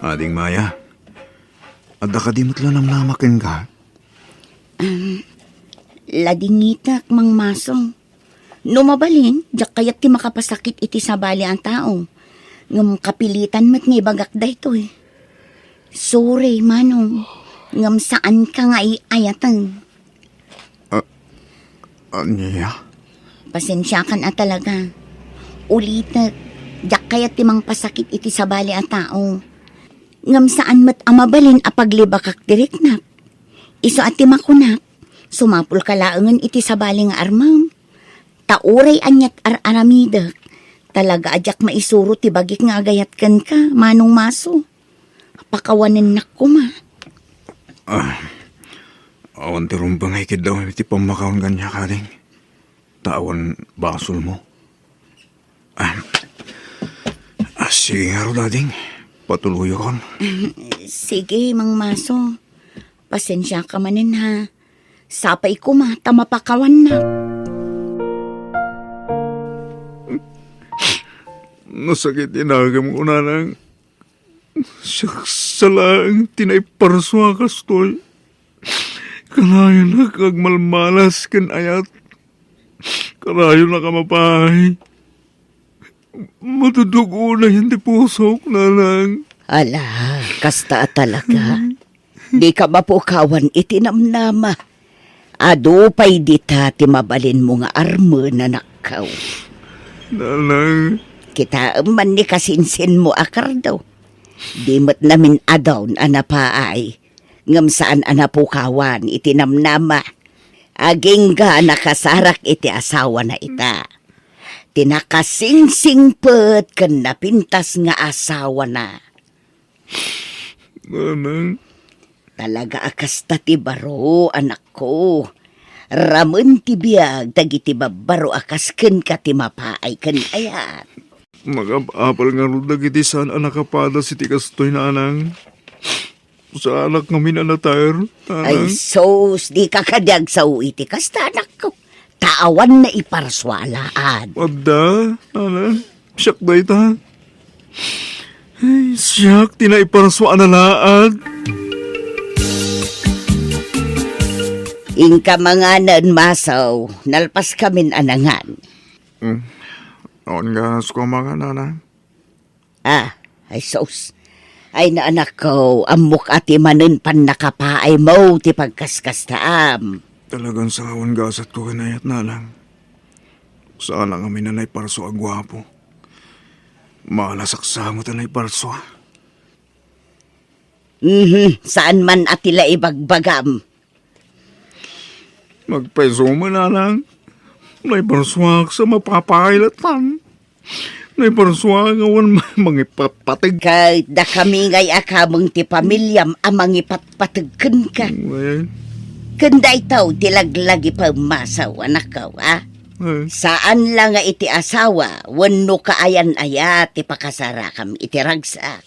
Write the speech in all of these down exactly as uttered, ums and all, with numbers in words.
Ading Maya, adda kadi met la namnama kenka? Ladingitek, Mang Maso. No mabalin, diak kayat ti makapasakit iti sabali a tao. Ngem kapilitan met nga ibagak daytoy. Sorry, Manong. Ngem saanka nga iayateng. A-, ania? Pasensiakan a talaga. Ulitek, diak kayat ti mangpasakit iti sabali a tao. Ngem saan met a mabalin a paglibakak ti riknak. Isu a ti makunak, sumapulka laengen iti sabali nga armem. Ta uray aniat ar-aramidek, talaga a diak maisuro ti bagik nga agayat kenka, Manong Maso. Pakawanennak koma. Ah, awan ti rumbeng a ikiddaw iti pammakaon kaniak, ading. Ta awan basolmo. Ah, ah, sige ngarud, ading. Patuluyakon. Sige, Mang Maso. Pasensiaka manen, ha. Sapay koma ta mapakawannak. Nasakit ti dagem, kunanang. Siak sa laeng ti naiparsua kastoy. Kanayonak agmalmalas ken ayat. Kanayonak a mapaay. Matudog unayen ti pusok, nanang. Ala, kasta a talaga. Dika mapukawan iti namnama. Adu pay dita ti mabalinmo nga armen, anakko. Nanang. Kitaem man ni kasinsinmo a kardo. Di met namin-adaw a napaay, ngem saan a napukawan iti namnama. Agingga nakasarak iti asawana ita. Ti nakasingsingpet ken napintas nga asawana. Nanang. Talaga a kasta ti baro, anakko. Ramen ti biag dagiti babbaro a kas kenka ti mapaay ken ayat. Nagap-apal ngarud dagiti saan a nakapadas iti kastoy, nanang. Saanak ngamin a nataer, nanang. Ay, sus, dika kadi agsao iti kasta, anakko. Ta awan naiparsua a laad. Adda, nanang. Siak dayta. Ay, siak ti naiparsua a laad. Inka manganen, Maso, nalpaskamin a nangan. Hmm. Awan ganas ko a mangan, nanang. Ah, ay sus. Ay, anakko, ammok a ti manen pannakapaaymo ti pagkaskastaam. Talagan saan a gasatko ken ayat, nanang. Saan a ngamin a naiparsua a guapo. Malasaksa met a naiparsua. Mhm, saan man a ti la ibagbagam. Nagpayso man, nanang. Naiparsuak sa mapapailatan. Naiparsuak nga awan ma-, mangipatpateg. Ket dakami ngay a kameng ti pamiliam a mangipatpateg kenka. Ay. Ken daytoy ti laglagipem, Maso, anakko, a? Ay. Saan la nga iti asawa wenno kaayan-ayat ti pakasarakam iti ragsak.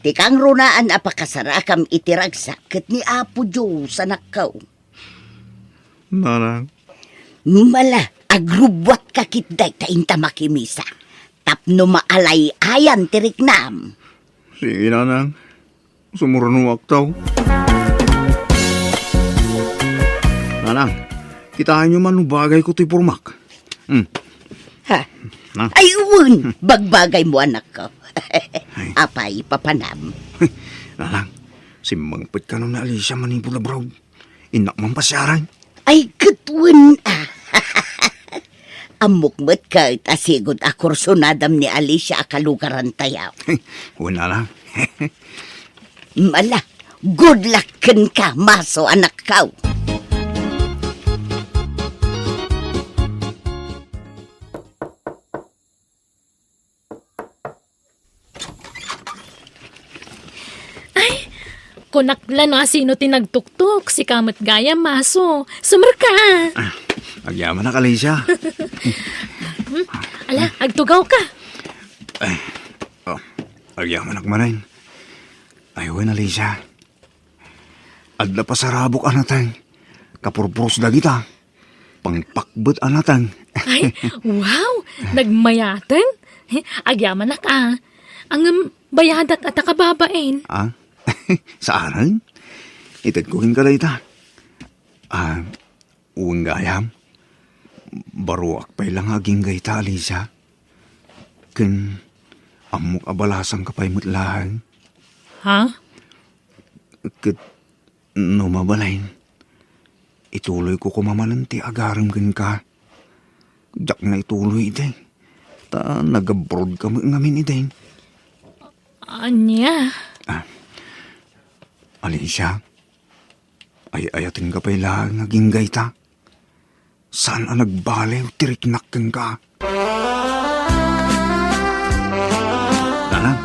Ti kangrunaan a pakasarakam iti ragsak ket ni Apo Dios, anakko. Nanang. Mala, agrubbuatka ketdi ta inta makimisa. Tapno maalay-ayan ti riknam. Sige, nanang. Sumurnuakto. Nanang, kitaenyo man no bagayko toy pormak. Hmm. Ha? Na? Ay, wen! Bagbagaymo, anakko. Ay. Apay, papanam? Nanang, simmangpet kano ni Alicia manipud abroad. Innak man pasiaran. Ay, ket wen, a. Ammok met ket a sigud a kursunadam ni Alicia a kalugarantayo. Wen, nanang. Mala, good luck kenka, Maso, anakko. Ay, kunak la no asino ti nagtuktok, sika met gayam, Maso. Sumerka. Ah, agyamanak, Alicia. Hmm? Ala, agtugawka. Ay, oh, agyamanak manen. Ay, wen, Alicia. Adda pasarabok a nateng. Kapurpuros dagita. Pangpakbet a nateng. Ay, wow! Nagmayateng? Agyamanak, a. Ngem bayadak a ta kababain. Ah? Saanen? Itedko kenka dayta. Ah, wen gayam, baruak pay la nga agingga ita, Alicia. Ken ammok a balasangka pay met laeng. Ha? Ket no mabalin, ituloyko koma manen ti agarem kenka. Diak na ituloy idi. Ta nag-abroadka met ngamin idi. Ania? Ah, Alicia, ay-ayatenka pay laeng nga agingga ita. Saan a nagbaliw ti riknak kenka. Nanang,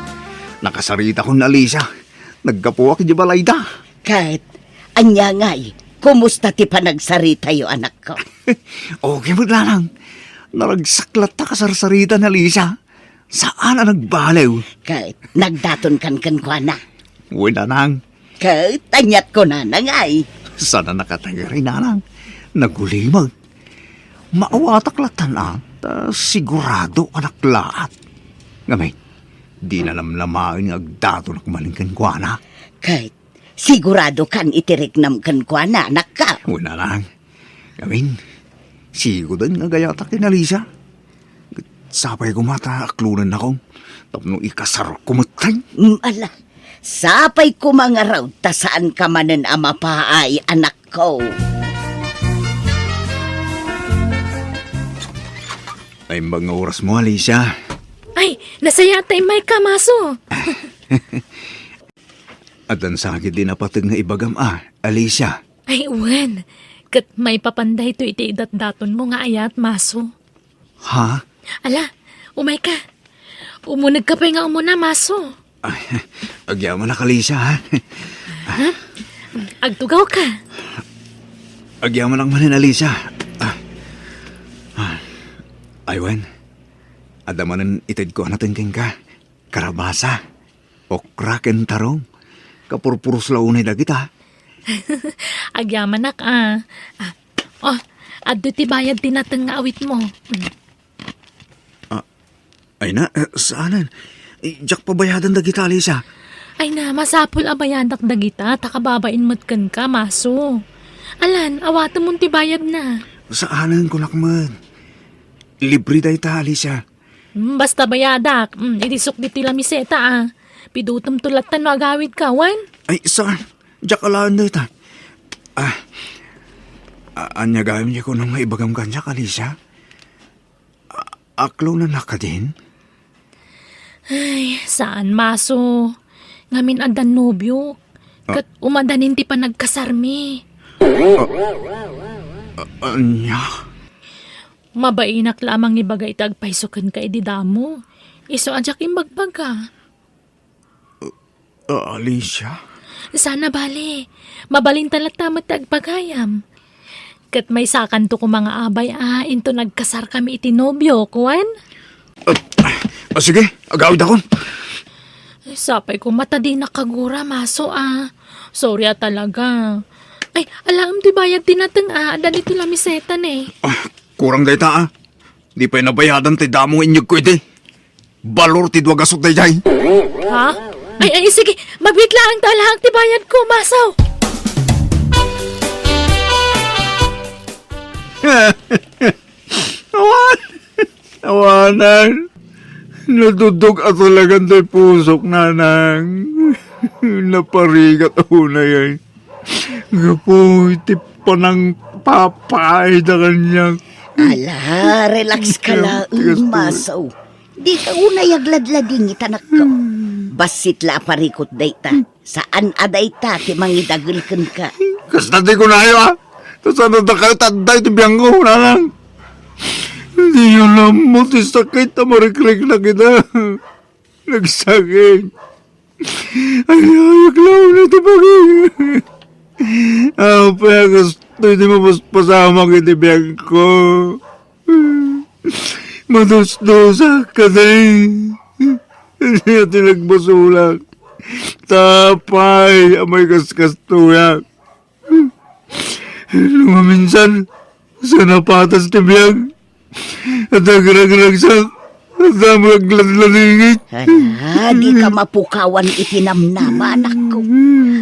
nakasaritakon ni Alicia. Naggapuak idiay balayda. Ket, ania ngay, kumusta ti panagsaritayo, anakko? Okay met, Nanang. Naragsak latta kasarsarita ni Alicia. Saan a nagbaliw. Ket nagdatonkan kenkuana. Wen, Nanang. Ket aniat kunana ngay. Saan a nakatagari, Nanang. Nagulimag. Maawatak lattan a, ta sigurado a naklaat. Ngamin, dina namnamaen nga agdatonak manen kenkuana. Ket siguradokan iti riknam kenkuana, anakko. Wen, Nanang. Ngamin, sigoden nga agayatak ken Alicia. Sapay koma ta aklonennakon tapno ikasarko metten. Mm, ala, sapay koma ngarud ta saanka manen a mapaay, anakko. Naimbag nga orasmo, Alicia. Ay, nasayaat ta immayka, Maso. Addan sakit ti napateg nga ibagam a, Alicia. Ay, wen. Ket maipapan daytoy iti idatdatonmo nga ayat, Maso. Ha? Ala, umayka. Umunegka pay nga umuna, Maso. Ay, agyamanak, Alicia, ha? Ha? Agtugawka. Agyamanak manen, Alicia. Ah. Ah. Ay, wen. Adda manen itedko a nateng kenka. Karabasa. Okra ken tarong. Kapurpuros la unay dagita. Agyamanak, a. Ah. Oh, adda ti bayad ti nateng nga awitmo. Mm. Ah, ay na, eh, saanen? Eh, diak pabayadan dagita, Alicia. Ay na, masapul a bayadak dagita, ta kababain met kenka, Maso. Alan, awatemon ti bayadna. Saanen, kunak met. Libre dayta, Alicia. Hmm, basta bayadak. Hmm, idisok ditoy lamiseta, a. Pidutemto latta no agawidka, wen? Ay, saan? Diak alaen dayta. Ah, a-, ania gayam ti kunam nga ibagam kaniak, Alicia? A-, aklonennak kadin? Ay, saan, Maso. Ngamin addan nobio. Ah. Ket umadanin ti panagkasarmi. Ah, ah, ania? Mabainak la a mangibaga iti agpayso kenka idi damo. Isu a diak imbagbaga. Ah, Alicia? Saan a bale. Mabalinta latta met ti agbagayam. Ket maysakanto koma nga abay a inton agkasarkami iti nobiok, wen? Ah, ah, sige, agawidakon. Ay, sapay koma ta dinak kagura, Maso, a. Sorry a talaga. Ay, alaem ti bayad ti nateng a, adda ditoy lamiseta ne. Ah, kurang dayta, a. Di pay nabayadan ti damo nga inyegko idi. Balor ti dua gasut daydiay. Ha? Ay, ay, sige. Mabiit laeng ta alaek ti bayadko, Maso. Awan. Awanan. Natudog a talagan ti pusok, nanang. Naparigat unay ay. Gapu iti panangpapaayda kaniak. Ala, relax ka laeng, Maso. Dika unay agladladingit, anakko. Hmm. Bassit la a parikut dayta. Saan a dayta ti mangidagel kenka. Kasta ti kunayo, a. Ta saan a dakayo ti adda iti biangko, nanang. Diyo la ammo ti sakit a marikriknak ita. Nagsakit. Ay, ay, Claudia, ti bagay. Apay a kastoy ti mapaspasamak iti biagko. Madusdusak kadi. Ania ti nagbasolak? Apay a maikaskastoyak. No maminsan, saan a patas ti biag. At agragragsak, Adda met agladladingit. Hala, dika mapukawan iti namnama, anakko.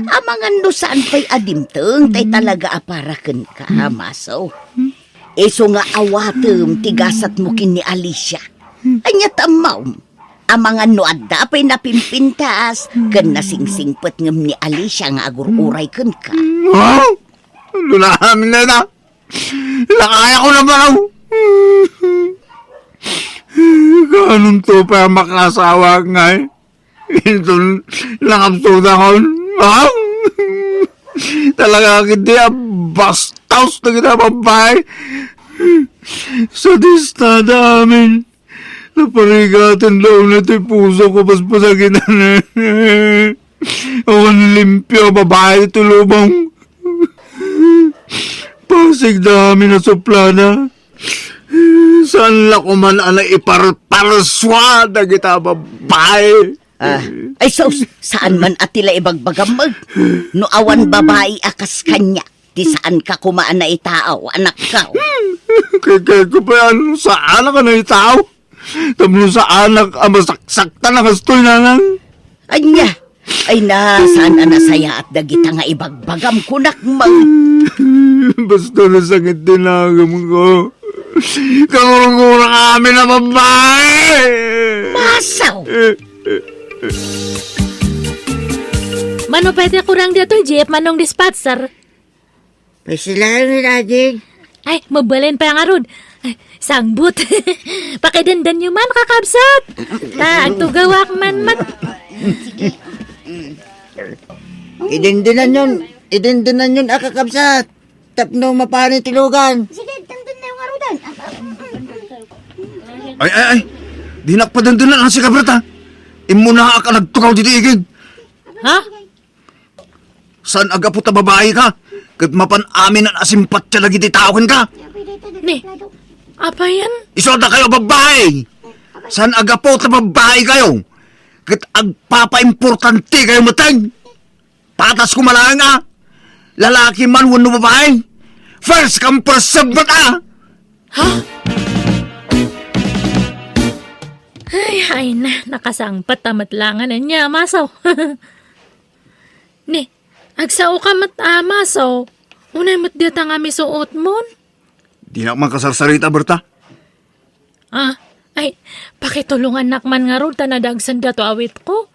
Amangan no saan pay a dimteng tay talaga a para kenka, Maso. Isu nga awatem ti gasatmo ken ni Alicia. Ania ti ammom? Amangan no adda pay napimpintas ken nasingsingpet ngem ni Alicia nga agur-uray kenka. Ha? Ano na amin na ita? Lakayako na ba raw? Kanunto pay a makasawa ngay? Inton nakapsudakon, ha? Talaga, kiti a bastos dagiti a babbai. Sadistada amin. Naparigaten da unay ti puso ko, paspasakitan. Awan limpio a babai ti lubong. Pasig da amin a suplada. Saan la koman a naiparparsua dagita a babbai? Ah, ay sus, saan man a ti la ibagbagam, eh. No awan babai a kas kaniak, ti saanka koma a naitaaw, anakko. Kay, kay ko pa yan, saanak a naitaaw? Tapno saanak a masaksaktan a kastoy, nanang. Ania? Ay na, saan a nasayaat dagita nga ibagbagam, kunak man. Basta nasakit ti nagamko. Kangurungurak amin a babbai! Masaw! Mano pay ti kurang ditoy jeep, Manong Dispatcher? May sila ni Rajin. Ay, mabalin pa ngarud. Ay, sangbut. Pakidendenyo man, kakabsat. Ta, agtugawak man mat. Idendenan yon, idendenan yon, a kakabsat. Tapno mapani ti lugan. Sige, denden na yung arudan. Ay, ay, ay. Dinak padendenan ang si Gabriel, ha? Immunaak a nagtukaw didi igid. Ha? Saan a gapu ta babai ka, ket mapan amin a simpatia dagiti tao kenka? Ni, apay yan? Isu a dakayo a babbai! Saan a gapu ta babbai kayo, ket agpapaimportante kayo metten? Patas ko malaeng a, lalaki man wenno babai, first come, first serve met a! Ha? Ay, ay na, nakasangpet a met langan ania, Maso. Ni, agsaoka met a Maso. Unay met dita nga misuotmon. Dinak makasarsarita, Berta. Ah, ay, pakitulongannak man ngarud ta nadagsen dato awitko.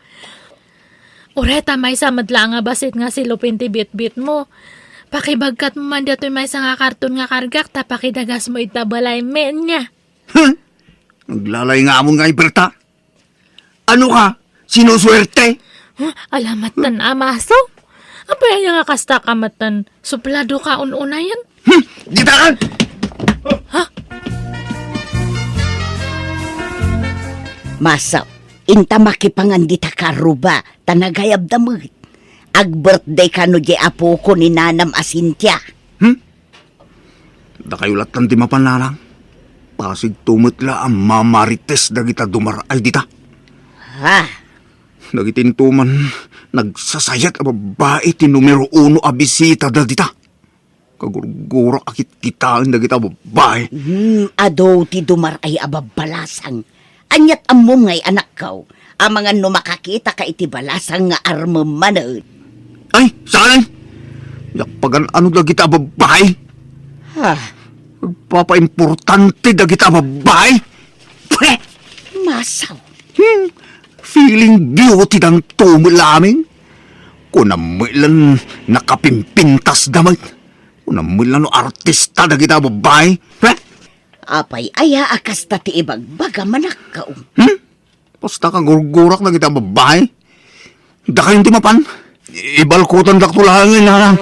Uray ta maysa met la nga bassit nga silupin ti bitbitmo. Pakibagkatmo man datoy maysa nga karton nga kargak ta pakidagasmo ita balaymi, ania? Hmm. Aglalay nga amon nga iberta. Ano ka? Sinusuwerte? Huh? Ala metten a Maso? Apay aya nga kasta ka metten? Suplado ka un-unayen? Hmm! Ditakan! Ha? Maso, inta makipangan dita karruba, ta nagayabda met. Ag-birthday kano di apoko ni nanam a Cynthia. Hmm? Dakayo lattan ti mapan, nanang. Pasigto met la a mamarites dagita dumar-ay dita. Ha? Dagiti intoman, nagsasayat a babbai ti numero uno a bisita da dita. Kagurgurak a kitkitaen dagita babbai. Hmm, adu ti dumar-ay a babbalasang. Aniat ammom ngay, anakko, amangan no makakitaka iti balasang nga armem manen. Ay, saan? Diak pagan-ano dagita a babbai? Ha? Agpapaimportante dagita a babbai? Pwe! Masaw. Hmm, feeling beauty danto met la amin. Kunam met lan nakapimpintas da met. Kunam met lan no artista dagita a babbai. Pwe! Apay aya a kasta ti ibagbaga, manakkaw? Hmm? Basta kagurgurak dagita a babbai. Dakayon ti mapan. Ibalkutandakto laeng, nanang.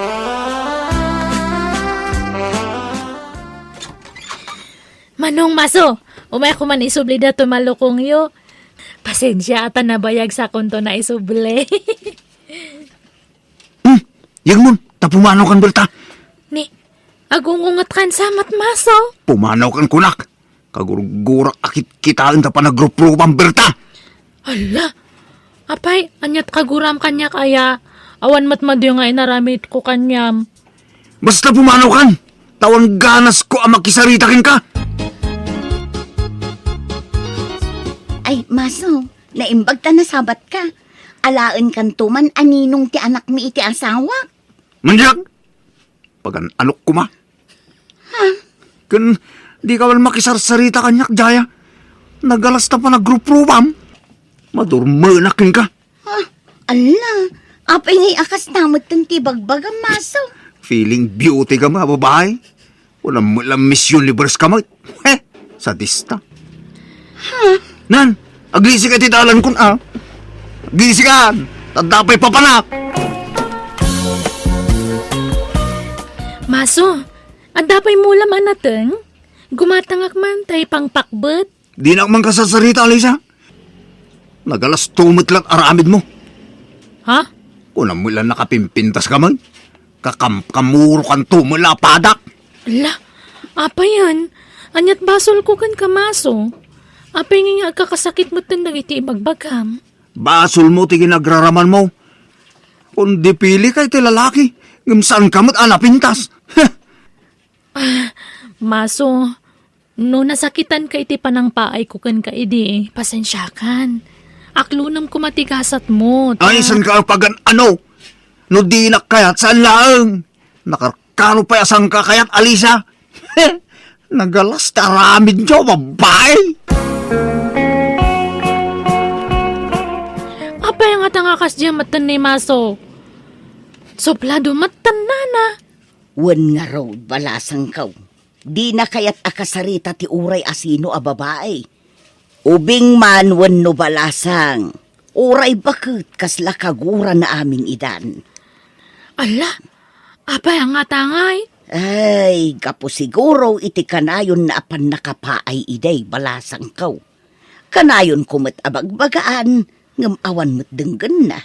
Manong Maso, umayko man isubli dato malukongyo. Pasensia a ta nabayag sakonto naisubli. Hmm, yegmon, ta pumanaw kan, Berta. Ni, agungunget kan sa met, Maso. Pumanaw kan kunak. Kagurgurak a kitkitaen ta panagruprupan, Berta. Hala, apay, aniat kaguram kaniak aya? Awan met madi nga inaramidko kaniam. Basta pumanaw kan, ta awan ganasko a makisarita kenka. Maso, naimbag ta nasabat ka. Alaenkanto man a ninong ti anakmi iti asawak. Manyak! Pagan-anok koma. Ha? Ken, di ka man makisarsarita kaniak, Jaya. Nagalas ta panagruprubam. Madurmenak kenka. Ah, ala, apay ngay a kasta metten ti bagbagam, Maso? Feeling beauty ka, mga babae. Wala mo lang Miss Universe ka, mga. He, sadista. Ha? Nan, agisi ka ti dalan kun, ah. Agisi ka, tadda pay papanak. Maso, adda pay mulam a nateng? Gumatangak man, tay pangpakbet. Dinak man kasarsarita, Alisa. Nagalasto met lat aramid mo. Ha? Kunam mo lang nakapimpintas ka man. Kakamkamuro kanto mo lapadak. Ala, apayan? Aniat basol ko ken ka, Maso. Apay nga agkakasakit metten dagiti ibagbagam? Basol mo ti ginagraraman mo. Kun dipili ka iti lalaki, ngem saan ka met a napintas. Ah, Maso, no nasakitan ka iti panangpaay ko ken ka idi, pasensiakan. Aklonem koma ti gasat mo, ta Ay, saan ka pagan ano? No dinak kayat, saan laeng? Nakarkano pay a saan ka kayat, Alisa? Nagalas ti aramid nyo, babae! Apay nga ta nga kasdiay metten ni Maso? Suplado metten, nana. Wen ngarud, balasangko. Dina kayat a kasarita ti uray asino a babae. Ubing man wenno balasang, uray baket kasla kagurana amin idan. Ala, apay a ngatangay? Ay, gapu siguro iti kanayonna a pannakapaay idiay balasangko. Kanayonko met a bagbagaan, ngem awan met denggenna.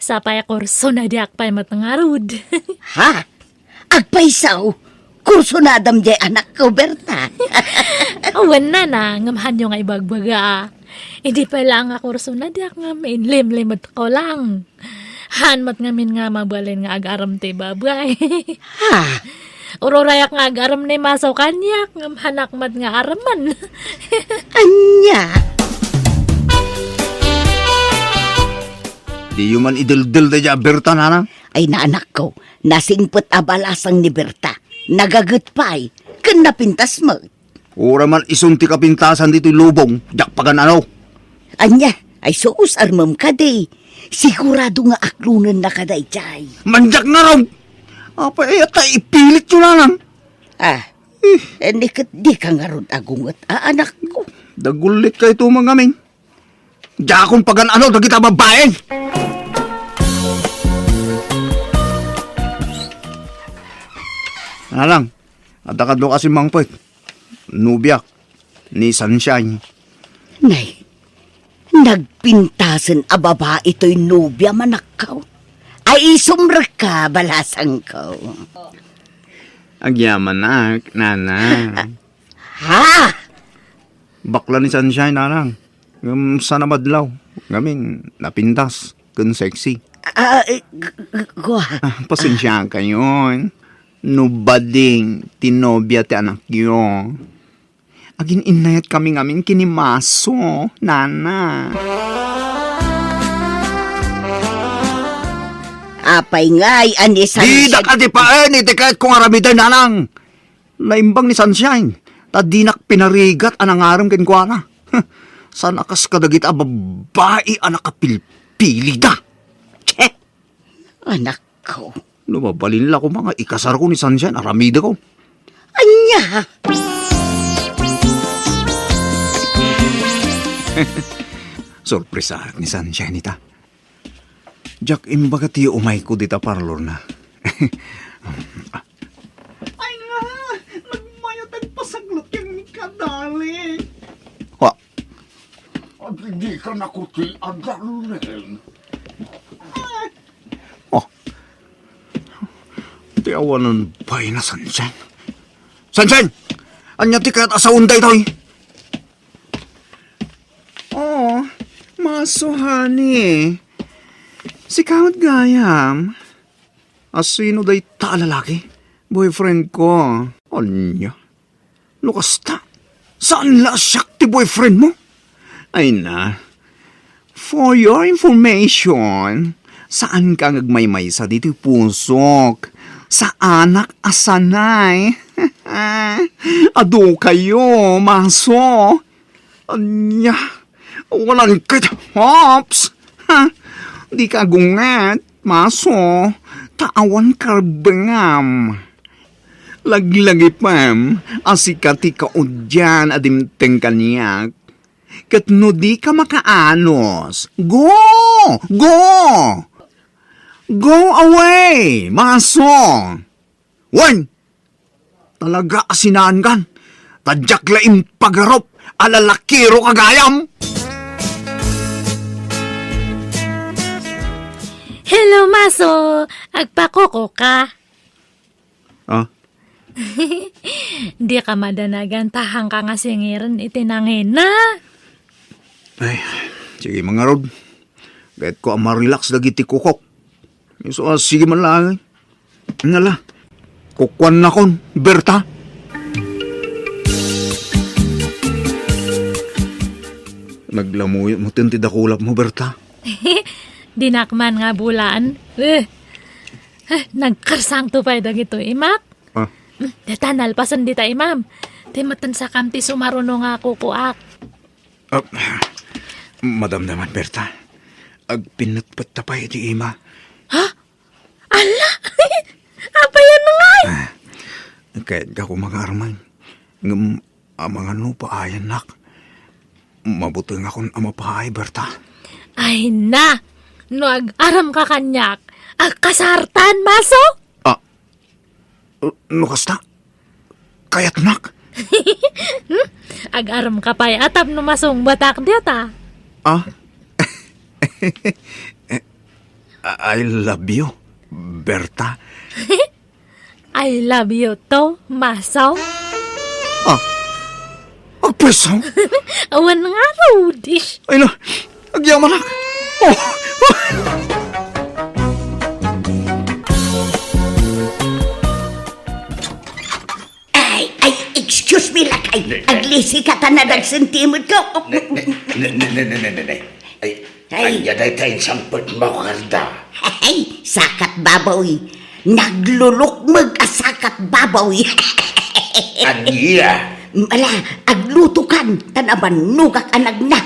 Sapay a kursunadiak pay met ngarud. Ha? Agpayso? Kursunadam diay anakko, Berta? Wen, nana, ngem haanyo nga ibagbaga. Idi pay laeng a kursunadiak ngem inlimlimetko lang. Haan met ngamin nga mabalin nga agarem ti babae. Ha? Ururayak nga agarem ni Maso kaniak, ngem haanak met nga aremen. Ania? Diyo man ideldel daydiay a Berta, nanang? Ay, nanakko, nasingpet a balasang ni Berta. Nagaget pay, ken napintas met. Uray man isun ti kapintasan ditoy lubong, diak pagan-ano. Ania, ay sus, armem kadi. Sigurado nga aklonennaka daydiay. Mandiak ngarud! Apay, ay, ata ipilityo, nanang. Ah, eh, ni ket dika ngarud agunget, a, anakko. Dagulitkayto man ngamin. Diakon pagan-ano dagita babae. Nanang, adda kadua kasi mangpet. Nobiak ni Sunshine. Nay, nagpintasen a babae toy nobia, manakkaw. Ay, isumrekka, balasangko. Agyamanak, nana. Ha? Bakla ni Sunshine, nanang. Ngem saan a madlaw. Ngamin, napintas. Ken sexy. Ah, eh, g-, g-, gua. Ah, pasensiakayon. No bading ti nobia ti anakyo. Agin-innayatkami ngamin ken ni Maso, nana. Apay ngay a ni Sunshine? Dida kadi paen iti kayatko nga aramiden, nanang. Naimbag ni Sunshine, ta dinak pinarigat a nangarem kenkuana. Saan a kas kadagiti a babbai a nakapilpilida. Che! Anakko. No mabalin la koma nga ikasarko ni Sunshine, aramideko. Ania? Sorpresaak ni Sunshine ita. Diak imbaga ti umayko dita parlorna. Ay nga, nagmayat agpasaglut ken ni kadali. Wa. Adi, di ka nakuti, a darling. Oh. Ti awanan pay na Sunshine. Sunshine! Ania ti kayat a sound daytoy? Oh, Maso, honey. Sika met gayam. Asino dayta a lalaki? Boyfriend ko. Ania? No kasta, saan la a siak ti boyfriend mo? Ay na. For your information, saanka nga agmaymaysa ditoy pusok. Saanak a sanay. Adu kayo, maso. Ania, walan ket hops. Ha? Dika agunget, maso, ta awan karbengam. Laglagipem a sika ti kaudian a dimteng kaniak. Ket no dika makaanus, go! Go! Go away, maso! Wen! Talaga a sinaankan, ta diak la impagarup a lalakiro ka gayam! Hello, maso! Agpakuko ka? Ah? Dika madanagan ta haanka nga singiren iti nangina. Ay, sige, mangarud. Kayatko a marelax dagiti kukok. Isu a sige man laeng. Nala, kukuannakon, Berta. Naglamuyot mo ti dakulap mo, Berta. Dinak man nga bulaan. Eh, eh, nagkarsangto pay dagitoy imak. Ah. Hmm, deta nalpasen dita imam. Ti meten sakam ti sumaruno nga kukuak. Ah, madam naman, Berta. Agpinetpet ta pay iti ima. Ha? Ala! Apayan ngay? Ah, kayat ka ko mangarman. Ngem amangan no paayannak. Mabutengakon a mapaay, Berta. Ay na! No ag-aram ka kaniak, agkasartan, maso? Ah, no kasta, kayatnak. Hmm? Ag-aram ka pay a tapno masungbatak dita. Ah? I love you, Berta. I love you too, maso. Ah? Agpreso? Awan nga, Rudish. Ay na, agyamanak. Oh! Ay, ay, excuse me, lakay. Ne, ne. Aglisi ka ta nadagsentimet ko. Ne, ne, ne, ne, ne, ne, ne, ne. Ay, ay. Ania dayta insangpetmo, Karda? Ay, sakat baboy. Naglulukmeg a sakat baboy. Ania? Ala, aglutokan, ta nabannogak a nagna.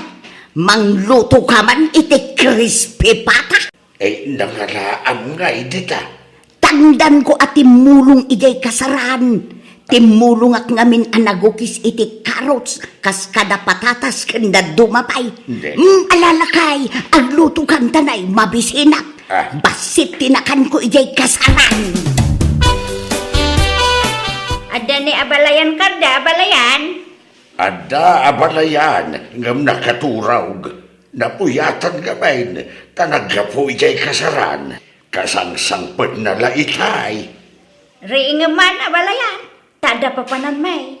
Mangluto ka man iti crispy pata. Ay, nangalaam ngay dita. Tangdanko a timmulong idiay kasaraan. Timmulongak ngamin a nagukis iti carrots kas kada patatas ken dadduma pay. Hindi. Mm, ala lakay, aglutokan ta nay, mabisinak. Ah. Bassit ti nakanko idiay kasaraan. Adda ni abalayan, Karda, abalayan? Adda abalayan, ngem nakaturog. Napuyatan ngamin, ta naggapu idiay kasaraan. Kasangsangpetna la itay. Riingem man, abalayan, ta adda papanan may.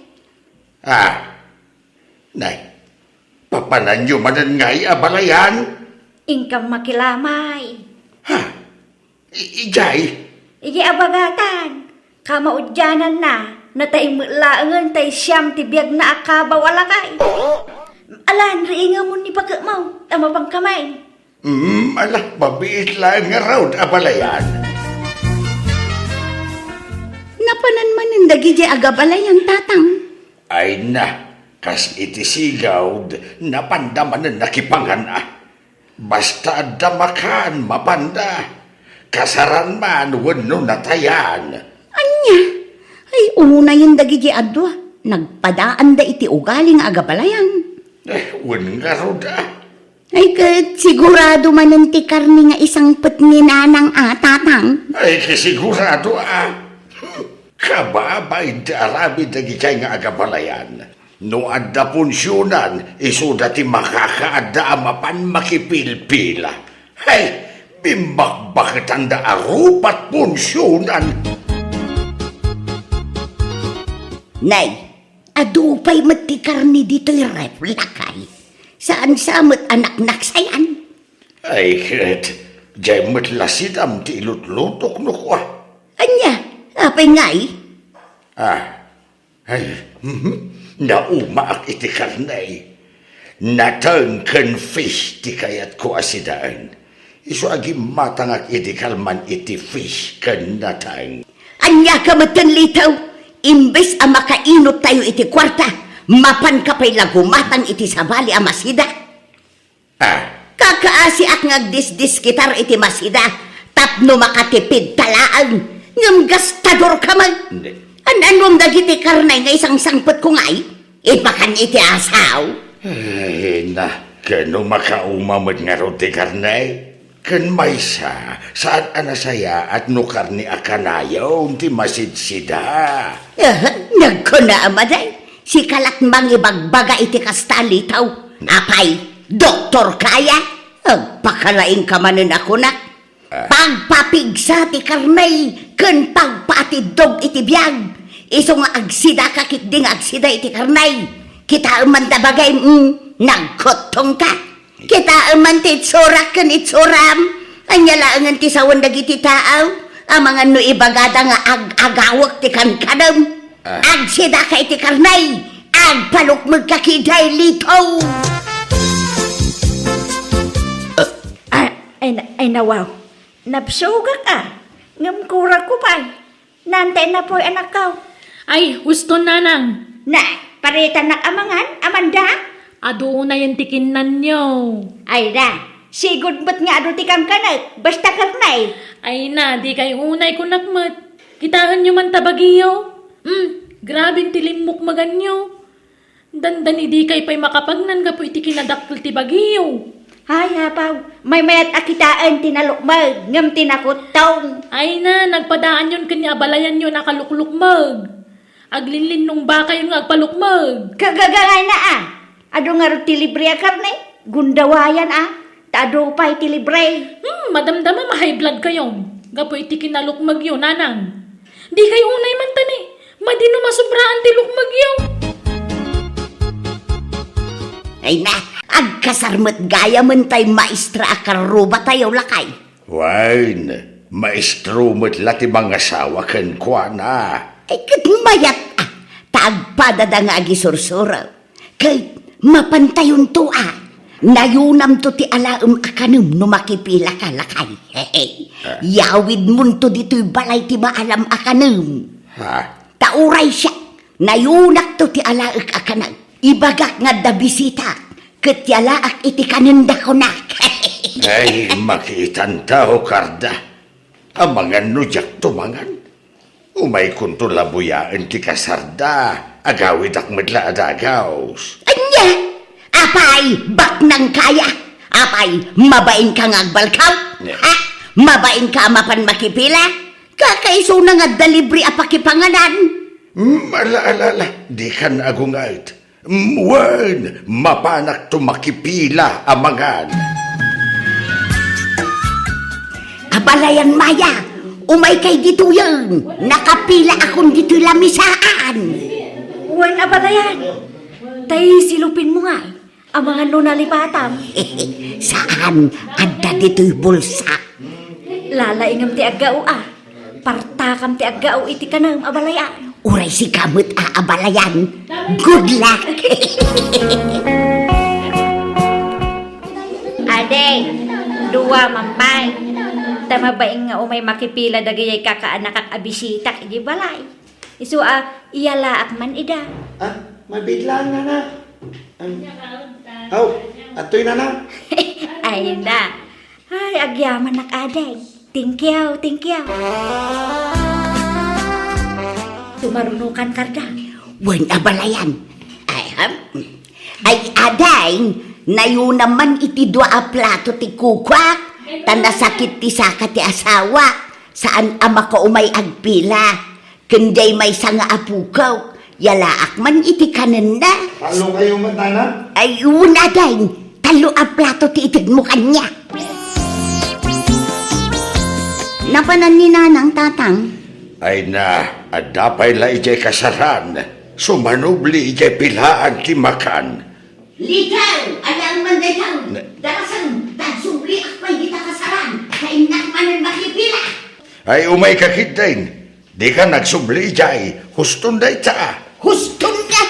Ah, nay, papananyo manen ngay, abalayan? Inkam makilamay. Ha? I-, ijay? Ijay abagatan. Kamaudiananna, natay met laengen tay siam ti biagna a kabaw a lakay. Alan, riingemon ni pakekmo, ta mapangkamay. Mm, ala, mabiit laeng ngarud, abalayan. Napanan manen dagiti agabalayan, tatang? Ay na, kas iti sigawd, napanda manen nakipangan, a. Basta adda makan, mapanda. Kasaraan man wenno natayan. Ania? Ay, unayen dagiti adua. Nagpadaanda iti ugali nga agabalayan. Eh, wen ngarud, a. Ay, ket sigurado manen ti karne nga isangpet ni Nanang a, tatang? Ay, ket sigurado, a. Kababain ti aramid dagiti nga agabalayan. No adda punsionan, isuda ti makakaadda a mapan makipilpila. Hay, bimbakbaketanda a rupat punsionan. Nay, adu pay met ti karne ditoy ref, lakay. Saan sa met a naknaksayan? Ay, ket, jay met la sidam ti ilutlutok no kua. Ania? Apay ngay? Ah, Ay, mhm. Naumaak iti karne. Nateng ken fish ti kayatko a sidaen. Isu a gimmatangak idi kalman iti fish ken nateng. Ania ka metten, Lito? Imbes a makainot tayo iti kuarta, mapanka pay la gumatang iti sabali a masida? Ah. Kakaasiak nga agdisdiskitar iti masida tapno makatipid ta laeng, ngem gastador ka man. Hindi. An-anuam dagiti karnay nga isangsangpetko ngay? Ipakan iti asaw? Ay, na, ken no makauma met ngarud ti karne? Ken maysa, saan a nasayaat no karne a kanayon ti masidsida? Eh, nagkuna a maday, sika lat mangibagbaga iti kasta, Lito. Apay, doktor kaya? Agpakalaing ka manen a kunak. Ah. Pagpapigsa ti karnay ken pagpaatiddog iti biag. Isu nga agsidaka ketdi nga agsida iti karnay. Kitaem man ta bagay, mm, nagkuttongka. Kitaem man ti itsurak ken itsuram. Ania laengen ti sawen dagiti tao? Amangan no ibagada nga ag-agawek ti kankanem. Ah. Agsidaka iti karnay. Agpalukmegka ketdi, Lito. Ah, ay, na-, ay, nawaw. Nabsugak a. Ngem kurakko pay. Nantay napoy, anakko. Ay, husto, nanang. Na, paritannak a mangan, Amanda? Adu unayen ti kinnanyo. Ay na, sigud met nga adu ti kankanek, basta karne. Ay na, dikay unay kunak met. Kitaenyo man ta bagiyo. Hmm, grabe ti limmukmeganyo. Dandani dikay pay makapagnan gapu iti kinadakkel ti bagiyo. Ay, apaw, maymayat a kitaen ti nalukmeg, ngem ti nakuttong. Ay na, nagpadaanyon ken ni abalayanyo a nakaluklukmeg. Aglinlinnungbakayon nga agpalukmeg. Kagagangayna a. Adu ngarud ti libre a karne, gundawayan a. Ta adu pay ti libre. Hmm, madamdama ma-high blood kayo. Gapu iti kinalukmegyo, nanang. Dikay unay man tani. Madi no masubraan ti lukmegyo. Ay na, agkasar met gayamen tay maestra a karrubatayo, lakay. Wen, maestro met la ti mangasawa kenkuana. Ay, ket mayat a, ta agpadada nga agisursuro. Ket mapantayonto a, nayunamto ti alaem a kanem no makipilaka, lakay. Ah. Yawidmonto ditoy balay ti maalam a kanem. Ha? Ta uray siak, nayunakto ti alaek a kanem. Ibagak nga adda bisitak, ket yalaak iti kanenda, kunak. Ay, makitanta, o karda. Amangan no diakto mangan. Umaykonto labuyaen ti kasarda, agawidak met la a dagaws. Ania? Apay, baknang kaya? Apay, mabainka nga agbalkaw? Ne. Ha? Mabainka a mapan makipila? Kakaisuna nga adda libre a pakipanganan? Hmm, ala, ala, ala, dikan agunget. Wen, mapanakto makipila a mangan. Abalayan, Maya, umaykay ditoyen. Nakapila akon ditoy lamisaan. Wen, abalayan. Tay silupinmo nga, amangan no nalipatam. Saan, adda ditoy bulsa. Lalaingem ti aggao a. Partakam ti aggao iti kanem, abalayan. Uray sika met a abalayan. Good luck! Adi, dua man pay. Ta mabain nga umay makipila dagiti kakaanakak a bisitak iti balay. Isu a, iyalaak man ida. Ah, mabiit laeng, nana. Am, aw, adtoy, nana. Ay, na. Ay, agyamanak, ading. Thank you, thank you. Tumarunokan, karda. Wen, abalayan. Ay, ham? Ay, ading, nayunam man iti dua a plato ti kukuak, ta nasakit ti saka ti asawa. Saan a makaumay agpila. Ken diay maysa nga apokak, yalaak man iti kanenda. Tallo kayo met, nana? Ay, wen, ading. Tallo a plato ti itedmo kaniak. Napanan ni nanang, tatang? Ay na, adda pay la idiay kasaran. Sumanubli idiay pilaan ti makan. Lito, alaem man dayta. Ne- Darasem, ta agsubliak pay dita kasaran. Ta innak manen makipila. Ay, umayka ketdin. Dika agsubli idiay, huston dayta. Huston nga!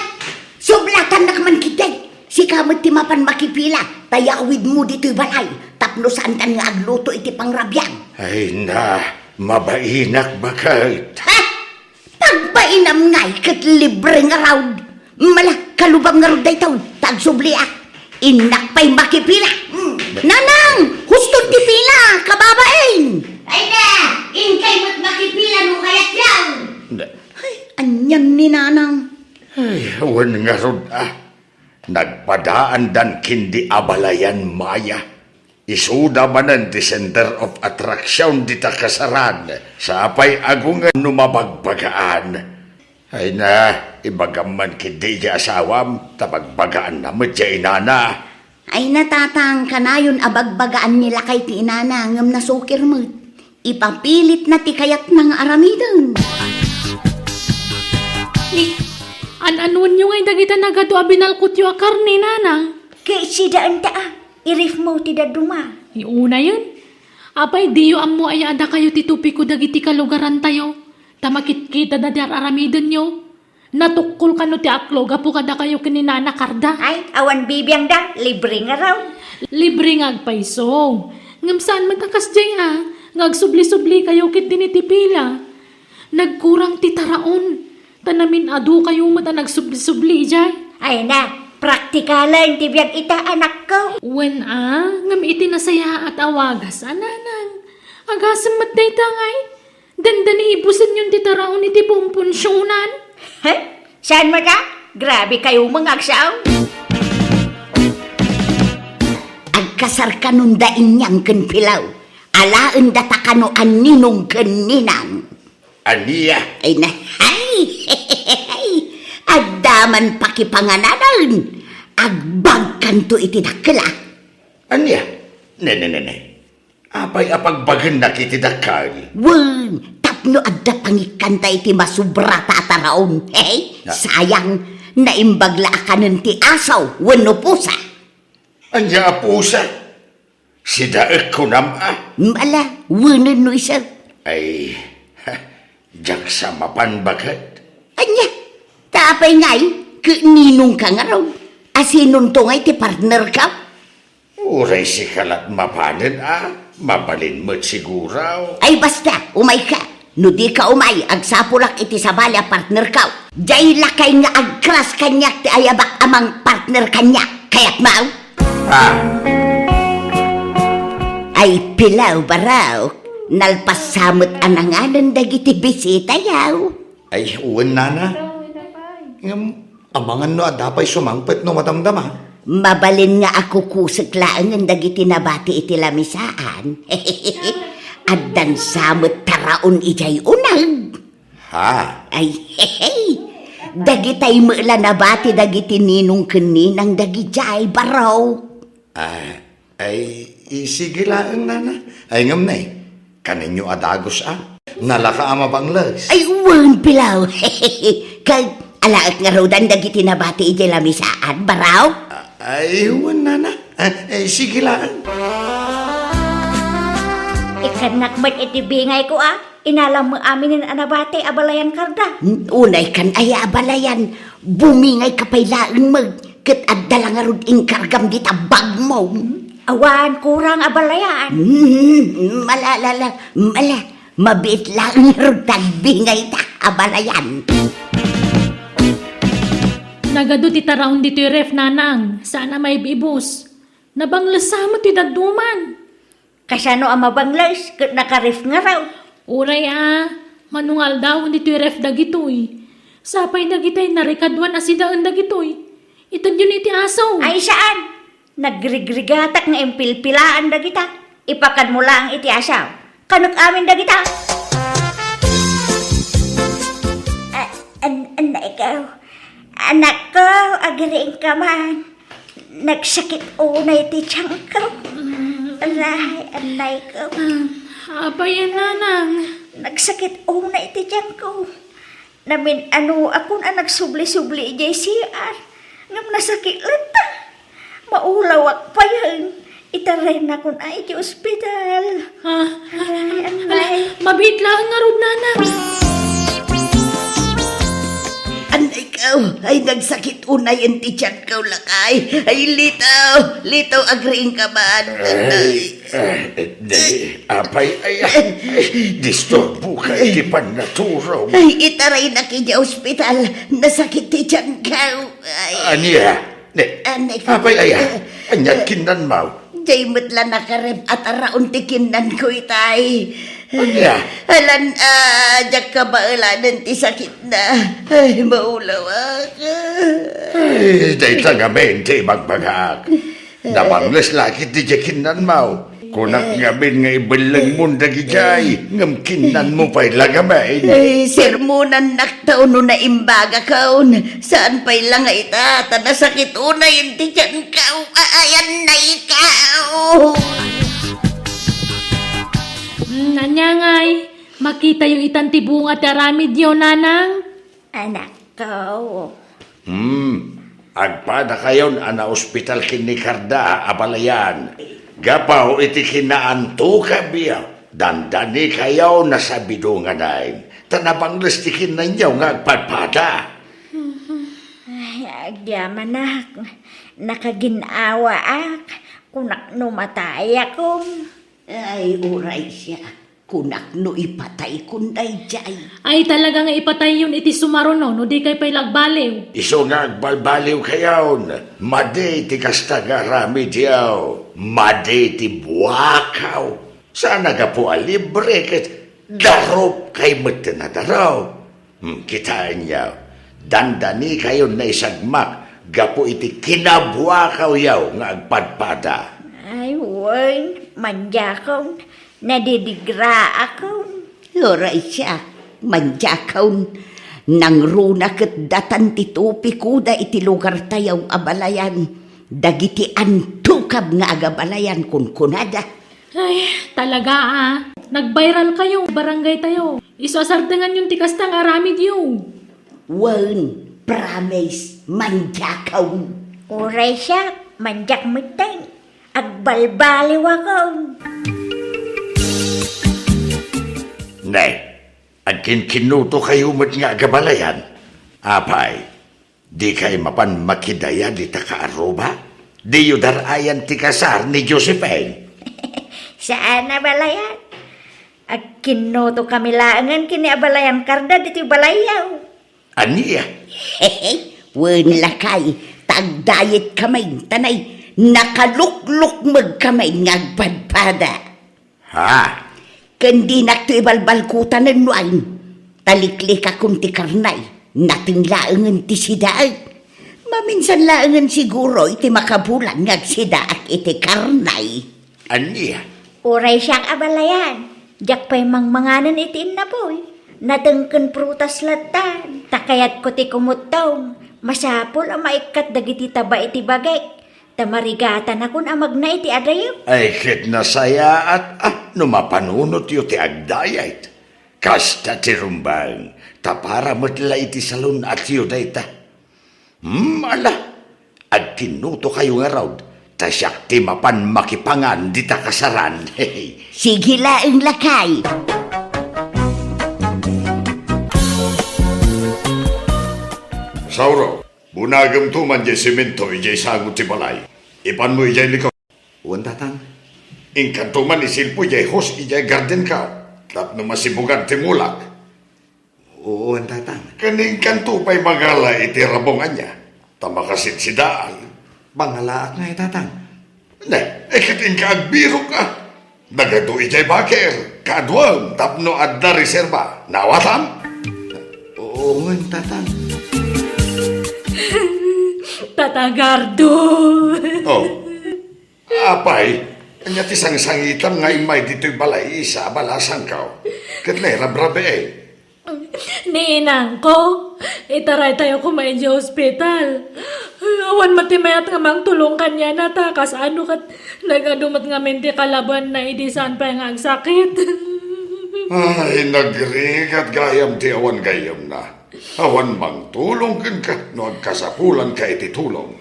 Sublatannak man ketdi. Sika met ti mapan makipila, ta yawidmo ditoy balay, tapno saantan nga agluto iti pangrabiag. Ay na, mabainak baket. Ha? Pagbainam ngay ket libre nga raud. Mala, kalubam ngarud daytoy, ta agsubliak. Innak pay makipila. Hmm. Nanang, huston ti pila, kababain. Ay na, inkay met makipila no kayatyo. Ay, anian ni Nanang. Ay, wen ngarud, ah. Nagpadaandan ken di abalayan, Maya. Isuda manen ti center of attraction dita kasaran. Sapay agungen no mabagbagaan. Ay na, ibagam man ketdi iti asawam, ta bagbagaanna met ti inana. Ay na, Tatang, kanayon a bagbagaanmi lakay ti inana, ngem nasukir met. Ipapilitna ti kayatna nga aramiden. Ni, an-anuenyo ngay dagita nagadu a binalkotyo a karne, Nanang? Ket sidaenta a, i-ref mo ti dadduma. Ay, unayen. Apay, diyo ammo aya a dakayo ti topiko dagiti kalugarantayo? Ta makitkitada ti ar-aramidenyo. Natukkol kano ti aklo gapu kadakayo ken ni Nana Karda? Ay, awan bibiangda, libre ngarud. Libre nga agpayso. Ngem saan met a kasdiay a, nga agsubli-sublikayo ketdi iti pila. Nagkurang ti taraon, ta namin-adukayo met a nagsubli-subli idiay. Ay na, praktikalen ti biag ita, anakko. Wen a, ngem iti nasayaat a wagas a, Nanang. Agasem met dayta ngay. Dandani ibusenyon ti taraon iti pumpunsionan. He? Saan met a? Grabe kayo nga agsao. Agkasar kanon da Inyang ken Pilaw. Alaen data kano a ninong ken ninang. Ania? Ay na, hay! Adda man pakipangananen. Agbagkanto iti dakkel a. Ania? Ne, ne, ne, ne. Apay a pagbagennak iti dakkel? Wen, tapno adda pangikkanta iti masubrata a taraon. Hey, na- sayang, naimbag la a kanen ti aso wenno pusa. Ania a pusa? Sidaek kunam a? Mala, wenen no isu. Ay, ha, diak sa mapan baket. Ania, ta apay ngay, ket ninongka ngarud? A sinonto ngay ti partnerka? Uray sika lat mapanen a, mabalin met siguro. Ay basta, umayka. No dika umay, agsapulak iti sabali a partnerko. Diay lakay nga agkras kaniak ti ayabak a mangpartner kaniak. Kayatmo? Ah. Ay, Pilaw, Barok. Nalpas sa met a nanganen dagiti bisitayo. Ay, wen, nana. Ngem, amangan no adda pay sumangpet no madamdama. Mabalin nga akukusek laengen dagiti nabati iti lamisaan. Addan sa met taraon idiay uneg. Ha? Ay, hehe. Dagitay met la nabati dagiti ninong ken ninang dagidiay, Barok. Ah, Ay, i-, sige laeng, nana. Ay, ngem ne, kanenyo a dagus a. Nalaka a mabangles. Ay, wen, Pilaw. Kag, alaek ngaruden dagiti nabati idiay lamisaan, Barok? A-, ay, wen, nana. A, ay, sige laeng. Ikkannak met iti bingayko a. Inalam met aminen a nabati a balayan, Karda. Hmm, unay kan aya a balayan, bumingayka pay laeng met, ket adda la ngarud inkargam dita bagmo. Awan kurang a balayan. Hmm, mala, la, la, mala, mabiit laeng ngarud ta agbingayta a balayan. Nagadu ti taraon ditoy ref, nanang, saan a maibibus. Nabangles sa met ti dadduman. Kasano a mabangles ket nakaref ngarud? Uray a, mano nga aldawen ditoy ref dagitoy. Sapay dagitay narikaduan a sidaen dagitoy. Itedyon iti aso. Ay, saan? Nagrigrigatak nga impilpilaan dagita. Ipakadmo laeng iti aso. Kanek amin dagita. A-, an-, anakko, anakko, agiriingka man. Nagsakit unay ti tiyanko. Aray, anayko. Ah, apay a, nanang? Nagsakit unay ti tiyanko. Namin-anoakon a nagsubli-subli idiay C R. Ngem nasakit latta. Maulawak payen. Itarayennakon a iti ospital. Ah, aray, anay. Mabiit laeng ngarud, nanang. Anayko, Oh, ay, nagsakit unayen ti tiyanko, lakay. Ay, Lito, Lito, agriingka man. Ay, ay, di, apay, ay, ay, disturbo ka iti pannaturom. Ay, itaraynak idiay ospital. Nasakit ti tiyanko. Ay. Ania? Ne, Anak. Apay, aya? Ania kinnanmo? Jay met la nakareb a taraon ti kinnanko itay. Ania? Alan, ah, diak kabaelanen ti sakitna. Ay, maulawak. Ay, dayta ngamin ti ibagbagak. Nabangles la ketdi diay kinnanmo. Kunak ngamin nga ibellengmon dagidiay, ngem kinnanmo pay la ngamin. Ay, sermonannak ta no naimbagakon. Saan pay la nga ita, ta nasakit unayen ti tiyanko. Ay, annay ka. Mm, ania ngay, makitayo itan ti bunga ti aramidyo, nanang? Anakko. Hmm, agpadakayon a naospital ken ni Karda, abalayan. Gapu iti kinaantukabyo, dandanikayo a sabidonganen, ta nabangles ti kinnanyo nga agpadpada. Ay, agyamanak, nakagin-awaak, kunak no matayakon. Ay, uray siak. Kunak no ipataykon daydiay. Ay, talaga nga ipatayyon iti sumaruno, no dikay pay la agbaliw. Isu nga agbalbaliwkayon, madi ti kasta nga aramidyo, madi ti buakaw. Saan a gapu a libre ket darupkay met ti nadarup. Hmm, kitaenyo, dandanikayon naisagmak gapu iti kinabuakawyo nga agpadpada. Ay, wen, mandiakon, nadidigraakon. Uray siak, mandiakon. Nangruna ket datan ti tupikoda iti lugartayo, abalayan. Dagiti antukab nga agabalayan, kunkunada. Ay, talaga, ah. Nagviral kayo, barangay tayo. Isu a sardenganyon ti kasta nga aramidyo. Wen, promise, mandiakon. Uray siak, mandiak metten. Agbalbaliwakon. Ne, agkinkinnutokayo met nga agabalayan. Apay, dikay mapan makidayag ita kaarruba? Diyo dar-ayan ti kasar ni Josephine? Saan a balayan. Agkinnutokami laengen ken ni abalayan Karda ditoy balayyo. Ania? Wen lakay, ta agdayet kami, tanay, nakaluklukmeg kami nga agpadpada. Ha? Ken dinakto ibalbalkutanen no ain. Taliklikakon ti karnay. Nateng laengen ti sidaek. Maminsan laengen siguro iti makabulan nga agsidaak iti karnay. Ania? Uray siak abalayan. Diak pay mangmanganen iti innapoy. Nateng ken prutas lattan. Ta kayatko ti kumuttong. Masapul a maikkat dagiti taba iti bagik. Ta marigatanakon a magna iti adayo. Ay, ket nasayaat, ah, no mapanunotyo ti agdayet. Kasta ti rumbeng, ta para met la iti salun-atyo dayta. Hmm, ala, agkinnutokayo ngarud, ta siak ti mapan makipangan dita kasaran. Sige laeng, lakay. Sauro, bunagemto man diay semento idiay sango ti balay. Ipanmo idiay likod. Wen, Tatang. Inkanto man isilpo idiay hose idiay gardenko, tapno masibugan ti mulak. Wen, Tatang. Ken inkanto pay mangala iti rabong ania, ta makasidsida. Mangalaak ngay, Tatang. Ne, eh, ket inka agbirok a. Nagadu idiay baker, kaaduem tapno adda reserba. Naawatam? Wen, Tatang. Tata Gardo. Oh. Apay, ania ti sangsangitam nga immay ditoy balay, Isa, a balasangko? Ket nairabrabiin. Ni inangko, itaraytayo koma idiay ospital. Awan met ti mayat nga mangtulong kaniana ta kasano ket nagadu met ngamin ti kalabuanna idi saan pay nga agsakit. Ay, nagrigat gayam ti awan gayyemna. Awan mangtulong kenka no agkasapulanka iti tulong.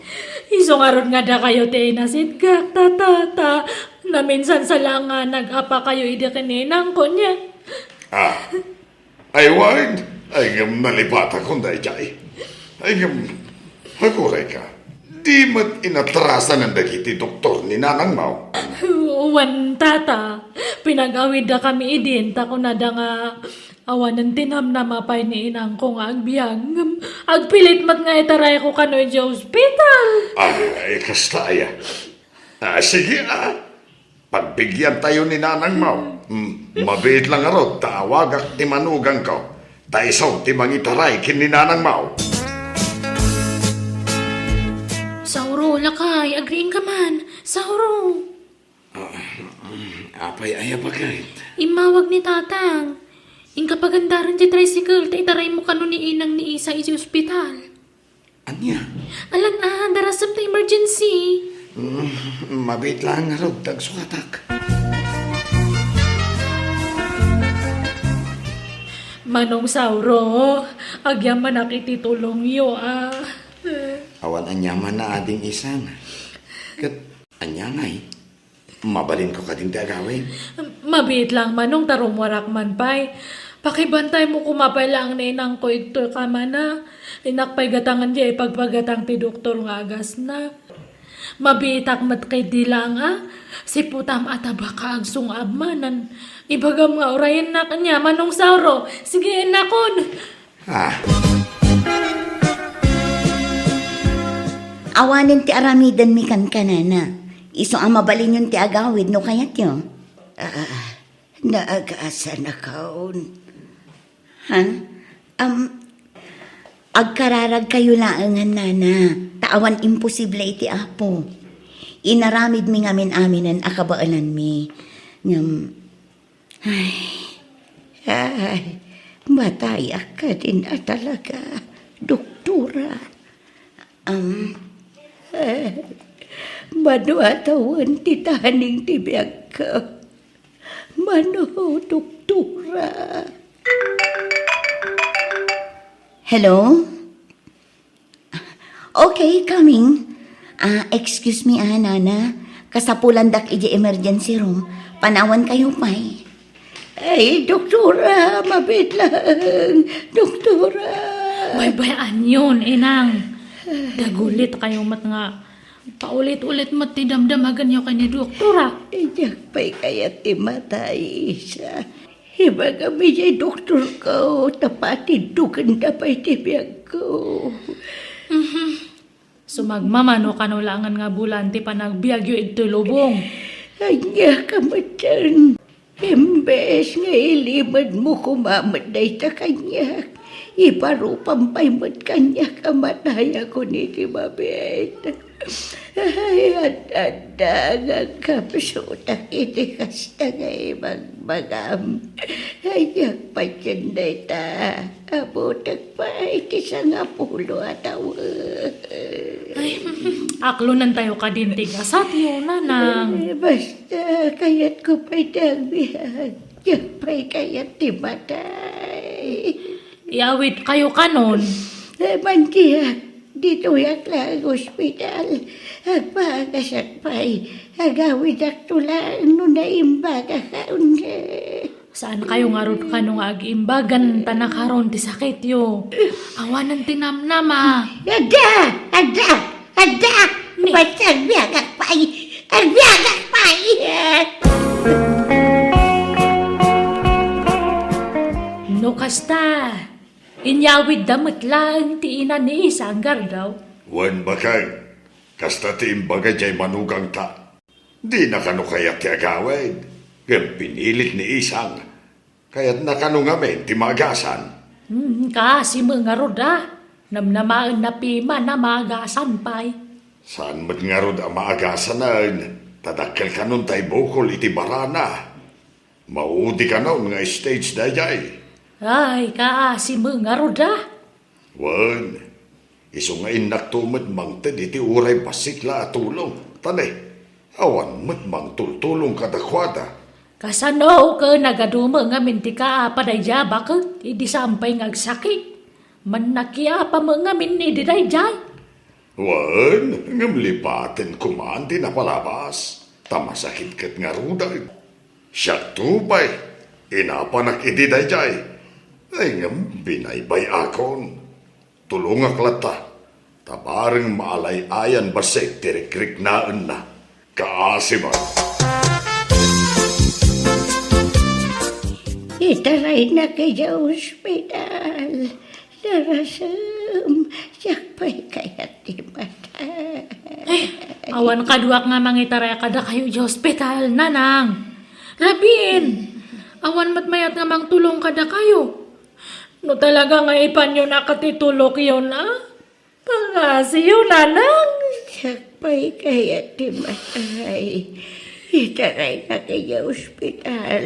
Isu ngarud nga dakayo ti inasitgak, Tata, ta naminsan sa la nga nag-apakayo idi ken ni inangko, nia. Ah. Ay, wen. Ay, ngem nalipatakon daydiay. Ay, ngem, aguray ka. Di met inatrasanan dagiti doktor ni Nanang Mao. Wen, tata. Pinag-awidda kami idin, ta kunada nga awanen ti namnama pay ni inangko nga agbiag. Ngem, agpilit met nga itarayko kano idiay ospital. Ay, kasta aya. Ah, sige, ah. Pagbigiantayo ni Nanang Mao. Hmm, mabiit lang ngarud ta awagak ti manugangko. Ta isu ti mangitaray ken ni Nanang Mao. Sauro, lakay, agriingka man. Sauro. Ah, apay aya baket? Immawag ni Tatang. Inka pagandaren ti tricycle, ta itaraymo kano ni Inang ni Isa iti ospital. Ania? Alan a, darasem ta emergency. Mm, mabiit laeng ngarud ta agsukatak. Manong Sauro, agyamanak iti tulongyo, a. Awan aniaman a, Ading Isang. Ket ania ngay? Mabalinko kadin ti agawid? Mabiit lang, Manong, ta rummuarak man pay. Pakibantaymo koma pay laeng ni inangko ditoy kamana. Innak pay gatangen diay ipagpagatang ti doktor nga agasna. Mabiitak met ketdi laeng a. Siputam a tabaka agsungab manen. Ibagam nga urayennak ania, Manong Sauro. Sige, innakon. Ah. Awanen ti aramidenmi kenka, nana. Isu a mabalinyon ti agawid no kayatyo. Ah, naagasanakon. Ha? Am, agkararagkayo laengen, nana, ta awan imposible iti Apo. Inaramidmi ngamin-aminen a kabaelanmi. Ngem, Ay, ay, matayak kadin a talaga, doktora. Am, eh, mano a tawen ti taning ti biagko? Mano, doktora? Hello? Okay, coming. Ah, excuse me, ah, nana. Kasapulandak idiay emergency room. Panawankayo pay. Ay, doktora, mabiit lang. Doktora. Baybay-anyon, inang. Dagulit kayo met nga paulit-ulit met ti damdamaganyo ken ni doktora. Diak pay kayat ti matay, Isa. Ibagam idiay doktorko, ta patindogenda pay ti biagko. Mhm. Sumagmamano kano laengen nga bulan ti panagbiagyo idtoy lubong. Ania ka metten? Imbes nga ilimedmo koma met dayta kaniak, iparupam pay met kaniak a matayakon iti mabiit. Ay, ad-adda nga agkapsutak iti kasta nga ibagbagam. Ay, agpatien dayta. Abutek pay ti sangapulo a tawen. Ay, aklonentayo kadin ti gasatyo, nanang. Eh, basta, kayatko pay ti agbiag. Diak pay kayat ti matay. Iawidkayo kanon. Eh, mantiak, ditoyak laeng ospital. Agpaagasak pay. Agawidakto laeng no naimbagak a uneg. Saankayo ngarud kano nga agimbagan ta nakaron ti sakityo? Awanen ti namnama. Adda! Adda! Adda! Ni- Basta agbiagak pay! Agbiagak pay! No kasta, inyawidda met laeng ti ina ni Isang, Gardaw. Wen, baket, kasta ti imbaga diay manugangta. Dina kano kayat ti agawid, ngem pinilit ni Isang. Kayatna kano ngamin ti maagasan. Hmm, kaasi met ngarud a. Namnamaenna piman a maagasan pay. Saan met ngarud a maagasanen, ta dakkel kanon tay bukol iti barana. Maudi kanon nga stage daydiay. Ay, kaasi met ngarud a. Wen, isu nga innakto met mangted iti uray bassit la a tulong. Ta ne, awan met mangtultulong kadakuada. Kasano ken nagadu met ngamin ti kaapa daydiay a baket idi saan pay nga agsakit? Mannakiapa met ngamin idi daydiay? Wen, ngem lipaten koman ti napalabas, ta masakit ket ngaruden. Siakto pay, inapanak idi daydiay. Ay, ngem binaybay-akon. Tulongak latta, ta bareng maalay-ayan bassit ti rikriknaenna. Kaasiman. Itaraynak idiay ospital. Narasem, siak pay kayat ti matay. Eh, awan kaduak nga mangitaray kadakayo idiay ospital, Nanang. Rabin, awan met mayat nga mangtulong kadakayo. No talaga nga ipanyonak ti tulokyon, a? Pangasiyo, Nanang. Siak pay kayat ti matay. Itaraynak idiay ospital.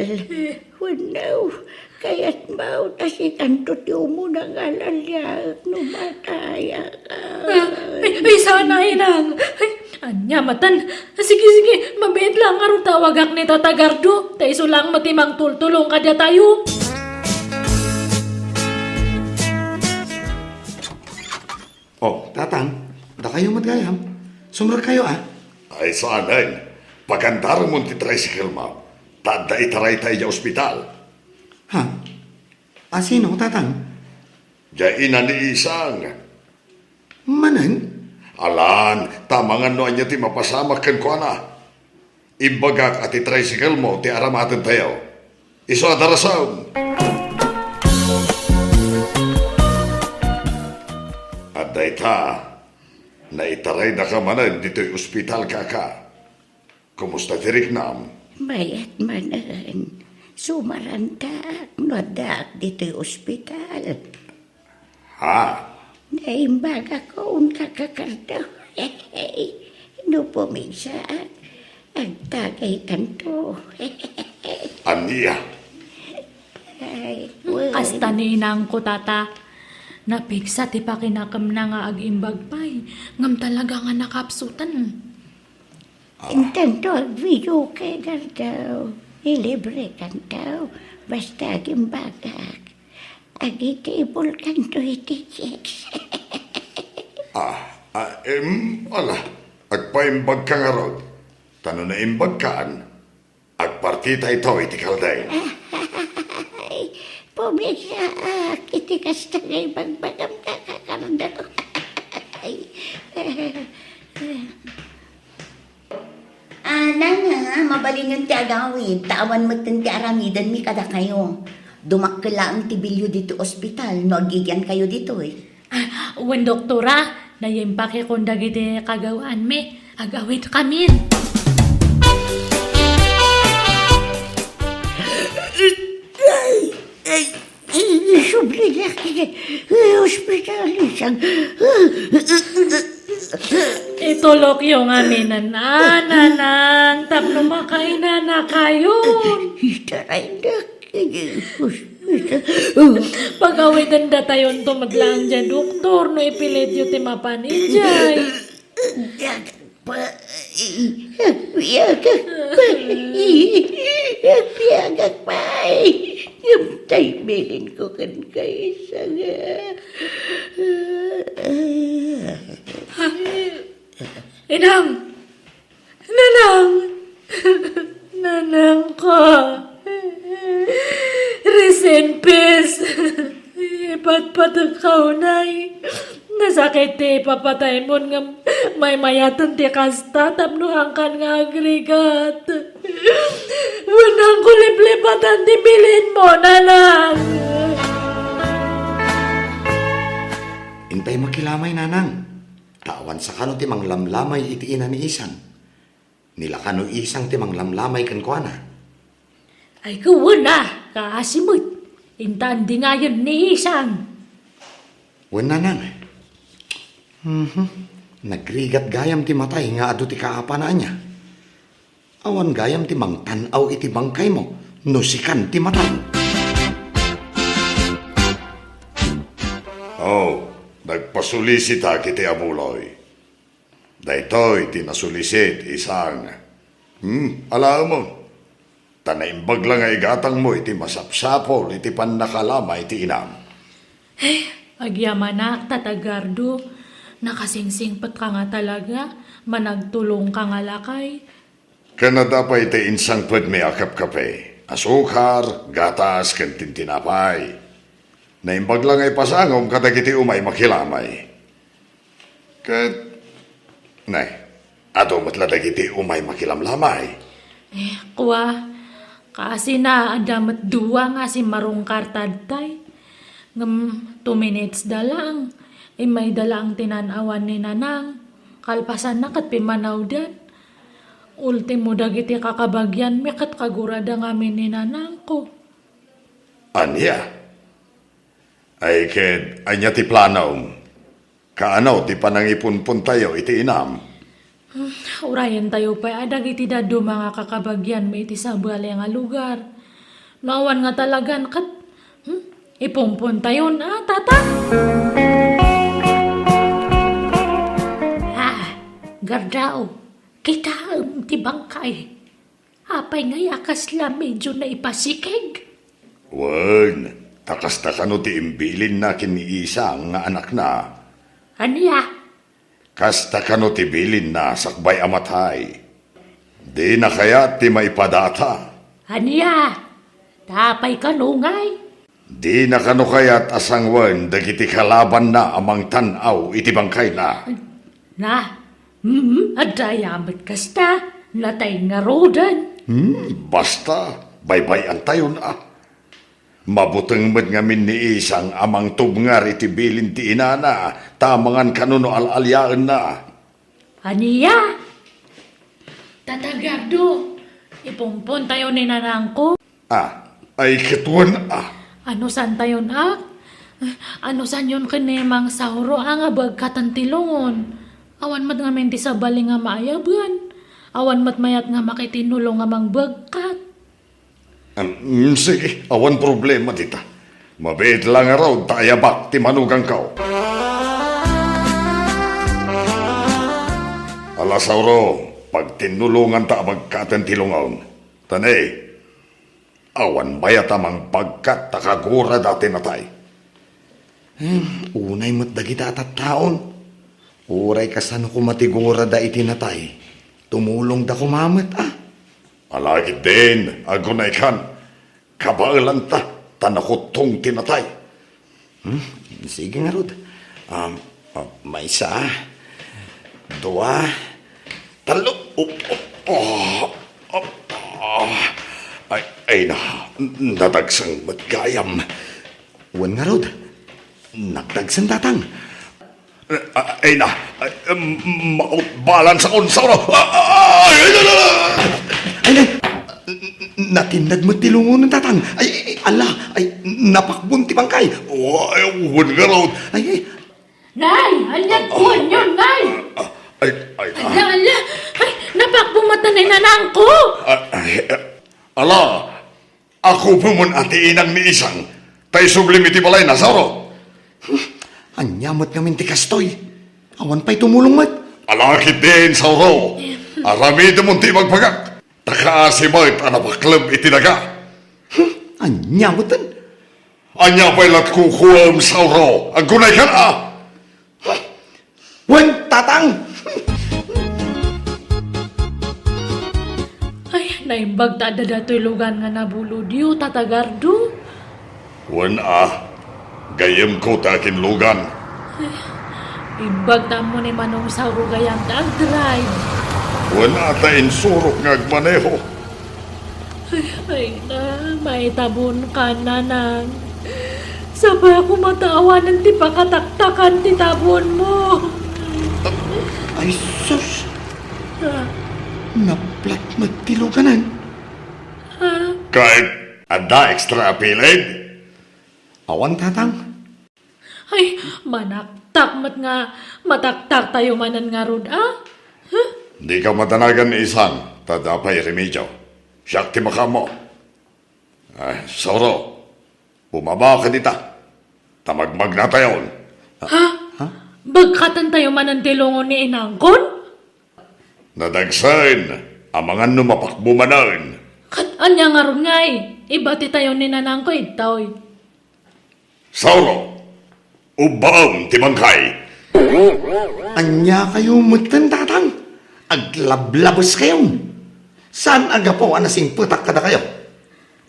Wenno, kayatmo ta sikanto ti umuna nga alaliaek no matayak. Ah, ay, ay, sana, Inang. Ay, ania maten? Sige, sige, mabiit lang ngarud tawagak ni Tata Gardo. Ta isu lang met ti mangtultulong kadatayo. Oh, Tatang, dakayo met gayam. Sumrekkayo, a? Ay, saanen. Pagandaramon ti tricycle-mo. Ta adda itarayta idiay ospital. Ha? A, sino, Tatang? Diay ina ni Isang. Manen? Alan, ta amangan no ania ti mapasamak kenkuana. Imbagak a ti tricycle-mo ti aramatentayo. Isu a darasem. Adda ita, naitaraydaka manen ditoy ospital, kaka. Kumusta ti riknam? Mayat manen. Sumarantak no addaak ditoy ospital. Ha? Naimbagakon, kaka Gardo. No pumigsaak, agtagaykanto. Ania? Ay, wen. Kasta ni inangko, Tata. Napigsa ti pakinakemna nga agimbag pay, ngem talaga nga nakapsuten. Ah. Intanto, agvideoke, Gardo. Ilibrekanto, basta agimbagak. Agitibulkanto iti chicks. Ah, ah, em, ala, agpaimbagka ngarud. Ta no naimbagkan, agpartita ito iti kaldeng. Ay, pumigsaak iti kasta nga ibagbagam, kaka Gardo. Ay. Ah, nana, mabalinyon ti agawid, ta awan metten ti aramidenmi kadakayo. Dumakkel laeng ti bilio ditoy ospital no agigiankayo ditoy. Ah, wen, doktora, naimpakekon dagiti kagawaanmi. Agawidkamin. Ay, ay, Isubliak iti ospital, Isang. Itulokyo ngamin, a, nanang, tapno makainanakayon. Itaraynak iti ospital. Pagawidendatayon to met laeng diay doktor no ipilityo ti mapan idiay. Agpay, agbiagak pay, agbiagak pay. Ngem ta ibilinko kenka, Isang. Inang! Nanang! Nanangko! Rest in peace! Ipatpatekka unay. Nasakit ti ipapataymo ngem maymayaten ti kasta tapno haankan nga agrigat. Wenno kuliplipatan ti bilinmo, nanang. Intay makilamay, nanang. Ta awan sakano ti manglamlamay iti ina ni Isang. Ni la kano Isang ti manglamlamay kenkuana. Ay, wen a, kaasi met. Inta andingayen ni Isang. Wen, nanang. Mhm. Nagrigat gayam ti matay nga adu ti kaapana ania. Awan gayam ti mangtan-aw iti bangkaymo no sikan ti matay. Oh, nagpasulisita iti amuloy. Daytoy ti nasulisit, Isang. Hmm, alaemon. Ta naimbag la nga igatangmo iti masapsapul iti pannakalamay ti inam. Eh, agyamanak, Tata Gardo. Nakasingsingpetka nga talaga, managtulongka nga lakay. Ken adda pay ti insangpetmi a kapkape, asukar, gatas, ken tintinapay. Naimbag la nga ipasangom kadagiti umay makilamay. Ket, nay, adu met la dagiti umay makilamlamay. Eh, kua, kaasina, adda met dua nga simmarungkar ta adtay. Ngem two minutes da lang, immayda lang tinan-awan ni Nanang. Kalpasanna ket pimmanawdan. Ultimo dagiti kakabagianmi ket kagurada ngamin ni Nanangko. Ania? Ay ket, ania ti planom? Kaano ti panangipunpontayo iti inam? Hmm, urayentayo pay a dagiti dadduma nga kakabagianmi iti sabali nga lugar. No awan nga talagan ket, hmm, ipunpontayon a, Tata? Ah, Gardao, kitaem ti bangkay. Apay ngay a kasla medyo naipasikeg? Wen, ta kasta kano ti imbilinna ken ni Isang nga anakna. Ania? Kasta kano ti bilinna sakbay a matay. Dina kayat ti maipadata. Ania? Ta apay kano ngay? Dina kano kayat a sanguen dagiti kalabanna a mangtan-aw iti bangkayna? Na, hmm, adda aya met kasta, natay ngaruden. Hmm, basta, baybay-antayon a. Mabuteng met ngamin ni Isang a mangtubngar iti bilin ti inana, ta amangan kano no al-aliaenna. Ania? Tata Gardo, ipunpontayo ni Nanangko. Ah, ay ket wen a. Anusantayon a? Anusanyon ken ni Mang Sauro a nga begkaten ti lungon? Awan met ngamin ti sabali nga maayaben. Awan met mayat nga makitinnulong a mangbegkat. Am, sige, awan problema dita. Mabiit la ngarud ta ayabak ti manugangko. Ala, Sauro, pagtinnulonganta a begkaten ti lungon. Ta ne, awan mayat a mangbegkat ta kagurada ti natay. Hmm, unay met dagita a tattaon. Uray kasano koma ti gurada iti natay, tumulongda koma met a. Ala ketdin, agunaykan, kabaelanta, ta nakuttong ti natay. Hmm, sige ngarud. Um, oh, maysa, dua, tallo. Oh, oh, oh, oh, oh. Ay, ay na, nadagsen met gayam. Wen ngarud, nagdagsen, Tatang. Eh, ah, ay na, ay, em, mautbalan sa konsoro. Ah, ah, ay, ay, ay, ay. Ay, nay, n-, n-, natinnad met ti lungon, Tatang. Ay, ay, ala, ay, napakbon ti bangkay. Oh, ay, wen ngarud. Ay, ay. Nay, ania ti kuanyo, Nay? Ah, ay, ay, ah. Ala, ala. Ay, napakbon met ni Nanangko. Ah, ay, ah, ala, Agupomen a ti inang ni Isang, ta isublim iti balayna, Sauro. Ania met ngamin ti kastoy? Awan pay tumulong met. Ala ketdin, Sauro. Aramidemon ti ibagbagak. Ta kaasi met a napakleb iti daga. Ania metten? Ania pay la ti kukuam, Sauro? Agunaykan a. Wen, Tatang! Ay, naimbag ta adda datoy lugan nga nabulodyo, Tata Gardo. Wen a, gayyemko ta akin lugan. Ay, imbag ta ammo ni Manong Sauro gayam ta agdrive. Wen a, ta insurok nga agmaneho. Ay, ay na, maitabon ka, Nanang. Sapa koma ta awanen ti pakataktakan ti tabon mo. Ay, sus! Ah. Naplat met ti luganan. Ah. Ket adda extra a piled? Awan, Tatang. Ay, manaktak met nga mataktaktayo manen ngarud, a? Huh? Dika madanagan, Isang, ta adda pay remedio. Siak ti makaammo. Ay, Sauro, bumaba ka dita. Ta magmagnatayon. Ha? Ha? Bagkatantayo manen ti lungon ni inangkon? Nadagsen, amangan no mapakbo manen. Ket ania ngarud ngay? Ibatitayo ni nanangko, idtoy. Sauro, ubbaem ti bangkay. Ania kayo metten, Tatang? Aglablabeskayon. Saan a gapu a nasingpetak kadakayo?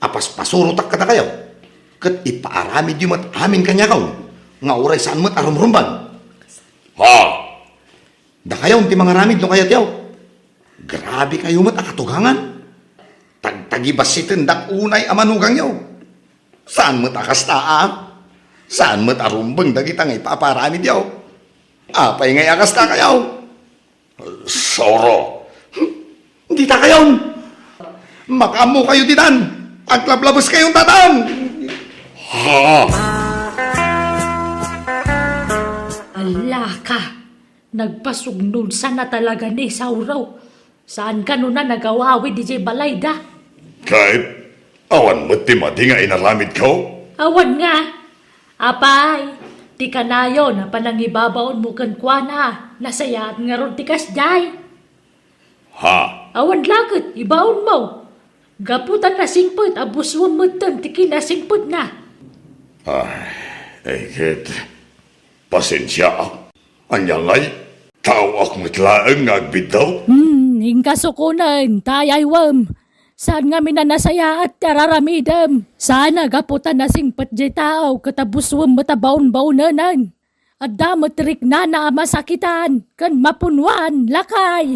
Apaspasurotak kadakayo? Ket ipaaramidyo met amin kaniakaw, nga uray saan met a rumrumbeng. Ha? Dakayaw ti mangaramid no kayatyaw. Grabe kayo met a katugangan. Tagtagibassitendak unay a manugangyo. Saan met a kasta, a? Saan met a rumbeng dagita nga ipaaparamidyo? Apay ngay a kasta kayo? Soro. Dita kayon! Makaammo kayo ditan! Aglablabes kayon, tatang! Ha? Ala ka! Nagpasugnod sana talaga ni Sauro. Saan kano na nagawawid idiay balayda? Ket, awan met ti madi nga inaramidko? Awan nga. Apay, ti kanayon a panangibabaonmo kenkuana, nasayaat ngarud ti kasdiay. Ha? Awan la ket ibaonmo. Gapu ta nasingpet a buswem metten ti kinasingpetna. Ay, ay ket, pasensiaak. Ania ngay? Taoak met laeng nga agbiddut? Hmm, inkasukonen, ta ayaywem. Saan ngamin a nasayaat ti araramidem. Sana gapu ta nasingpet diay tao ket abuswem met a baonbaonenen. Adda met riknana a masakitan ken mapunuan, lakay.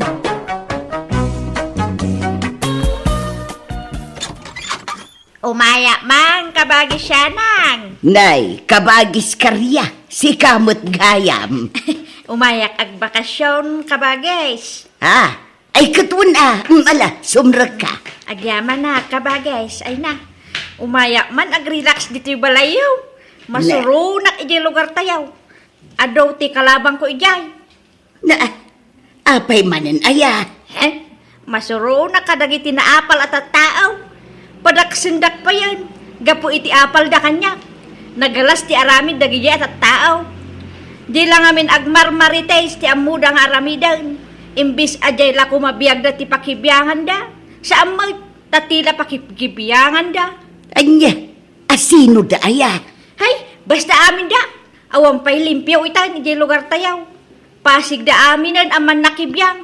Umayak man, kabagis Sianang. Nay, kabagis Karia, sika met gayam. Umayak agbakasyon, kabagis. Ah, ay, ket wen a, mm, ala, sumrekka. Agyaman a, kabagis, ay na. Umayak man ag-relax ditoy balayyo. Masuronak idiay lugartayo. Adu ti kalabangko idiay. Na, apay manen aya? Eh, masuronak kadagiti naapal a tattao. Padaksendak payen, gapu iti apalda kaniak. Nagalas ti aramid dagidiay a tattao. Di la ngamin agmarmarites ti ammoda nga aramiden. Imbes a diay la koma biagda ti pakibianganda, saan met, ta ti la pakibianganda. Ania? Asino da aya? Hay, basta aminda. Awan pay limpio itan idiay lugartayo. Pasigda aminen a mannakibiang.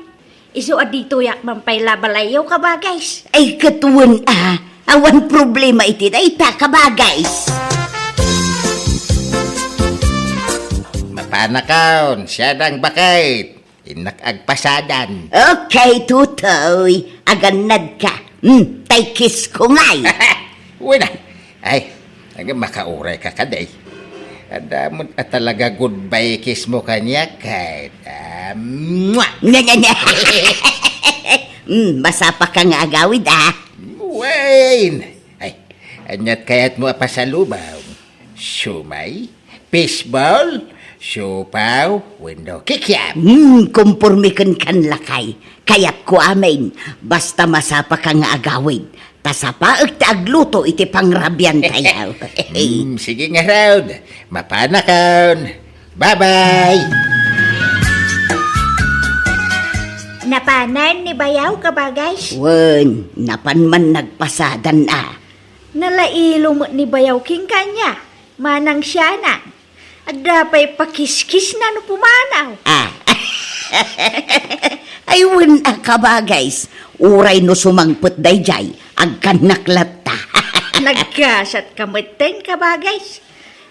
Isu a ditoyak man pay la balayyo, kabagis. Ay, ket wen a, awan problema iti dayta, kabagis. Mapanakon, Sianang baket. Innak agpasadan. Okay, Tutoy. Agannadka. Hmm, tay kiss ko ngay. Wen a. Ay, aga makauray ka kadi. Adda met a talaga goodbye kiss mo kaniak, ket, ah, mwah! Nya, nya, nya. Hmm, masapa ka nga agawid, ah. Wen. Ay, aniat kayatmo a pasalubong? Siomay, fishball, siopaw, wenno kikiam. Hmm, komporme kenka, lakay. Kayatko amin. Basta masapa ka nga agawid. Ta sapaek ti agluto iti pangrabiantayo. Hmm, sige ngarud. Mapanakon. Bye-bye. Napanen ni bayaw, kabagis? Wen, napan man nagpasadan a. Nalailo met ni bayaw kenka ania, Manang Sianang. Adda pay pakiskisna no pumanaw. Ah. Ay, wen a, kabagis. Uray no sumangpet daydiay, agkannak latta. Nagkasatka metten, kabagis.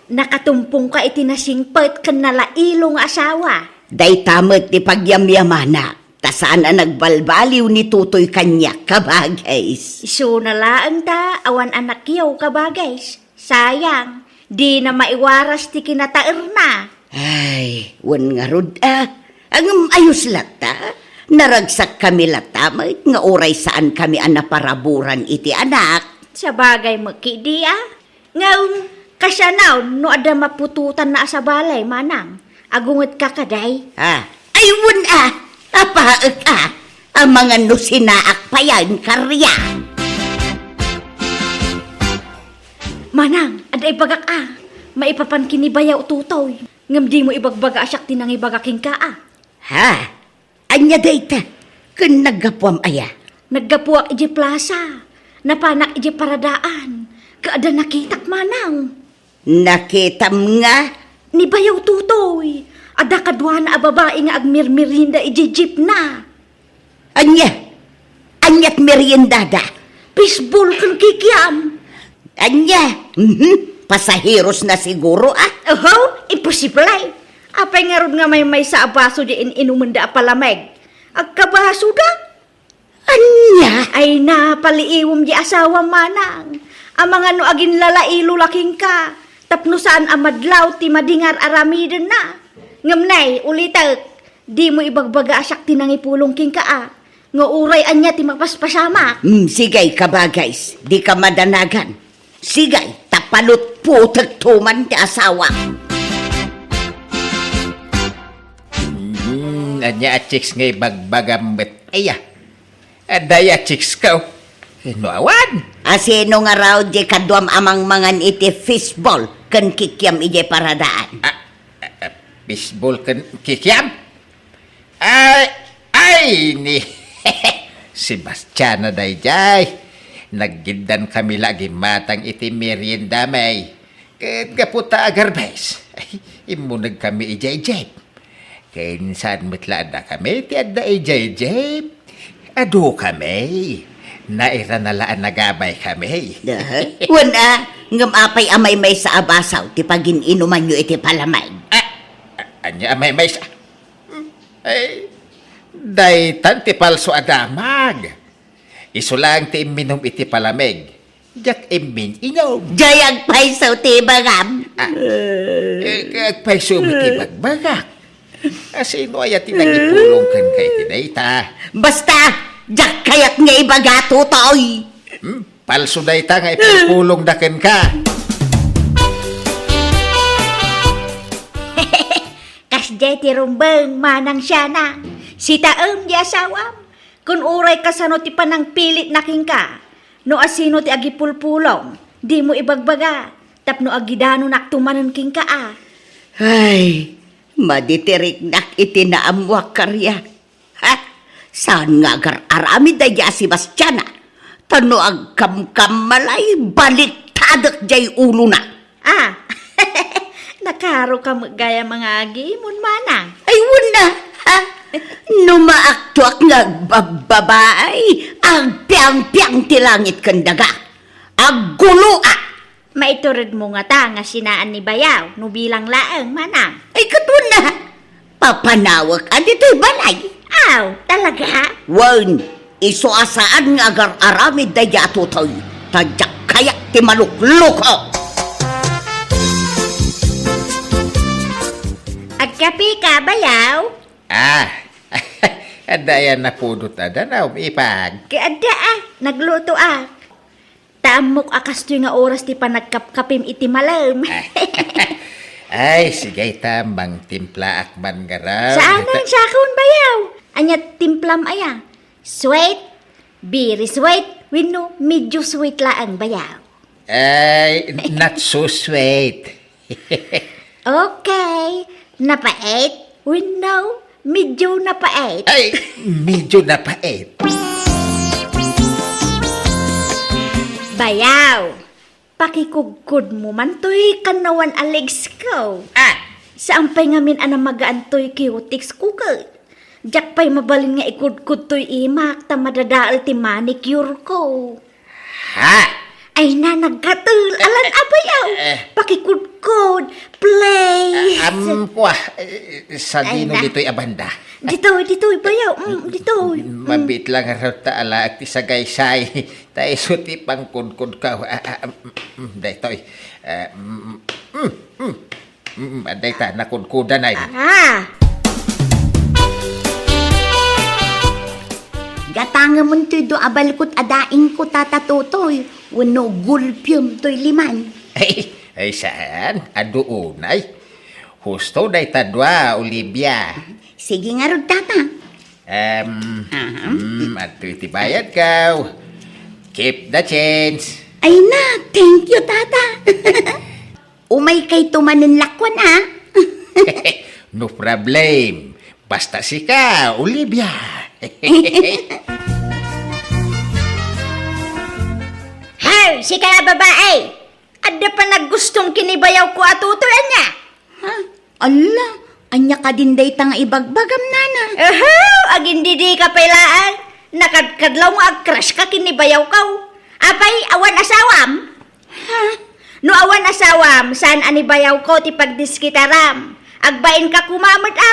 Nakatumpongka iti nasingpet ken nalailo nga asawa. Dayta met ti pagyamyamanak. Ta saan a nagbalbaliw ni Tutoy kaniak, kabagis. Isuna laeng ta awan anakyo, kabagis. Sayang, dina maiwaras ti kinataerna. Ay, wen ngarud a. Ngem ayos latta. Naragsakkami latta met nga uray saankami a naparaburan iti anak. Sabagay met ketdi a. Ngem, kasano no adda maputotanna a sabali, Manang? Agungetka kadi? Ah, ay, wen a, apaek a, amangan no sinaak payen, Karia. Manang, adda ibagak a, maipapan ken ni bayaw Tutoy. Ngem dimo ibagbaga a siak ti nangibaga kenka a. Ha? Ania dayta? Ken naggapuam aya? Naggapuak idiay plasa. Napanak idiay paradaan. Ket adda nakitak, Manang. Nakitam nga? Ni bayaw Tutoy. Adda kaduana a babai nga agmirmirienda idiay jeepna. Ania? Aniat meriendada? Fishball ken kikiam. Ania? Mhm. Pasaheros na siguro, ah. Oho, imposible. Apay ngarud nga maymaysa a baso di in-inumenda a palamig? Agkabasoda. Ania? Ay, napaliiwem di asawam, manang. Amangan no aginlalailo la kenka, tapno saan a madlaw ti madingar aramidenna. Ngem nay, ulitek, dimo ibagbaga a siak ti nangipulong kenka, a, nga uray ania ti mapaspasamak. Hmm, sige, kabagays, dika madanagan. Sige, ta palutputekto man ti asawam. Hmm, ania a chicks nga ibagbagam met? Aya, adda ya chicks ko. No awan? A, sino ngarud di kaduam a mangmangan iti fishball ken kikiam idiay paradaan? Ah, ah, ah, fishball ken kikiam? Ay, ay, ni Sebastiana daydiay. Naggiddan kami la gimatang iti merienda, may. Ket gapu ta agarbes, ay, immuneg kami idiay jeep. Ken saan met la adda kami ti adda idiay jeep. Adu kami. Nairana la a nagabay kami. Wen a, ngem apay a maymaysa a baso ti pagin-inumanyo iti palamig? Ah, a-, ania a maymaysa? Ay, daytan ti palso a damag. Isu laeng ti imminum iti palamig. Diak immin-inum. Diay agpayso ti ibagam. Ah, eh, agpayso met ti ibagbagak. A, sino aya ti nangipulong kenka iti dayta? Basta, diak kayat nga ibaga, Totoy. Hmm? Palso dayta nga ipulpulongda kenka. Kasdiay ti rumbeng, Manang Siana. Sitaem di asawam. Kun uray kasano ti panangpilitna kenka, no asino ti agipulpulong, dimo ibagbaga, tapno agidanonakto manen kenka a. Ay, madi ti riknak iti naammoak, Karia. Ha? Saan nga agar-aramid daydiay a Sebastiana? Ta no agkamkammalay, baliktadek diay ulona. Ah, nakaroka met gayam nga agimon, Manang. Ay, wen a, ha? No maaktoak nga agbabbabaay, agpiangpiang ti langit ken daga. Agguloak. Maituredmo ngata nga sinaan ni bayaw no bilang laeng, Manang? Ay, ket wen a, papanawek a ditoy balay. Aw, talaga? Wen, isu a saan nga agar-aramid daydiay a Totoy, ta diak kayat ti malukluko. Agkapeka, bayaw? Ah, adda aya napudot a danaw, ipag? Ket adda a, naglutoak. Ta ammok a kastoy nga oras ti panagkapkapim iti malem. Ay, sige ta, mangtimplaak man ngarud. Saan a sakon, bayaw? Ania timplam aya? Sweet? Very sweet? Wenno medyo sweet laeng, bayaw? Ay, not so sweet. Okay. Napait? Wenno medyo napait? Ay, medyo napait. Bayaw, pakikudkodmo man toy kannawan a legs ko. Ah! Saan pay ngamin a namagaan toy cutex ko ket. Diak pay mabalin nga ikudkod toy imak ta madadael ti manicure ko. Ha? Ay na, nagkatel. Alan, abayaw. Eh. Pakikudkod, please. Ah, am, kwa, eh, sadino ditoy a banda? Ditoy, ditoy, bayaw. Mm, ditoy. Mm. Mabiit lang ngarud ta alaek ti sagaysay. Ta isu ti pangkudkodko. Ah, ah, mm, mm, daytoy. Ah, mm, mm, mm, mm. Mm, adda ita, nakudkudan ay. Ah! Gatangemon toy dua a balkot a daingko, Tata Totoy, wenno gulpiem toy liman. Ay, ay, saan? Adu unay. Husto dayta dua, Olivia. Sige ngarud, Tata. Em, aha. Mm, adtoy ti bayadko. Keep the change. Ay na, thank you, Tata. Umaykayto manen lakuan, a? No problem. Basta sika, Olivia. Hey, sika a babai! Adda panagustom ken ni bayawko a Totoy, ania? Ha? Alla, ania kadin dayta nga ibagbagam, nana? Aha, agindidika pay laeng. Nakadkadlaw nga agcrush ka ken ni bayawko. Apay, awan asawam? Ha? No awan asawam, saan a ni bayawko ti pagdiskitaram. Agbainka koma met a.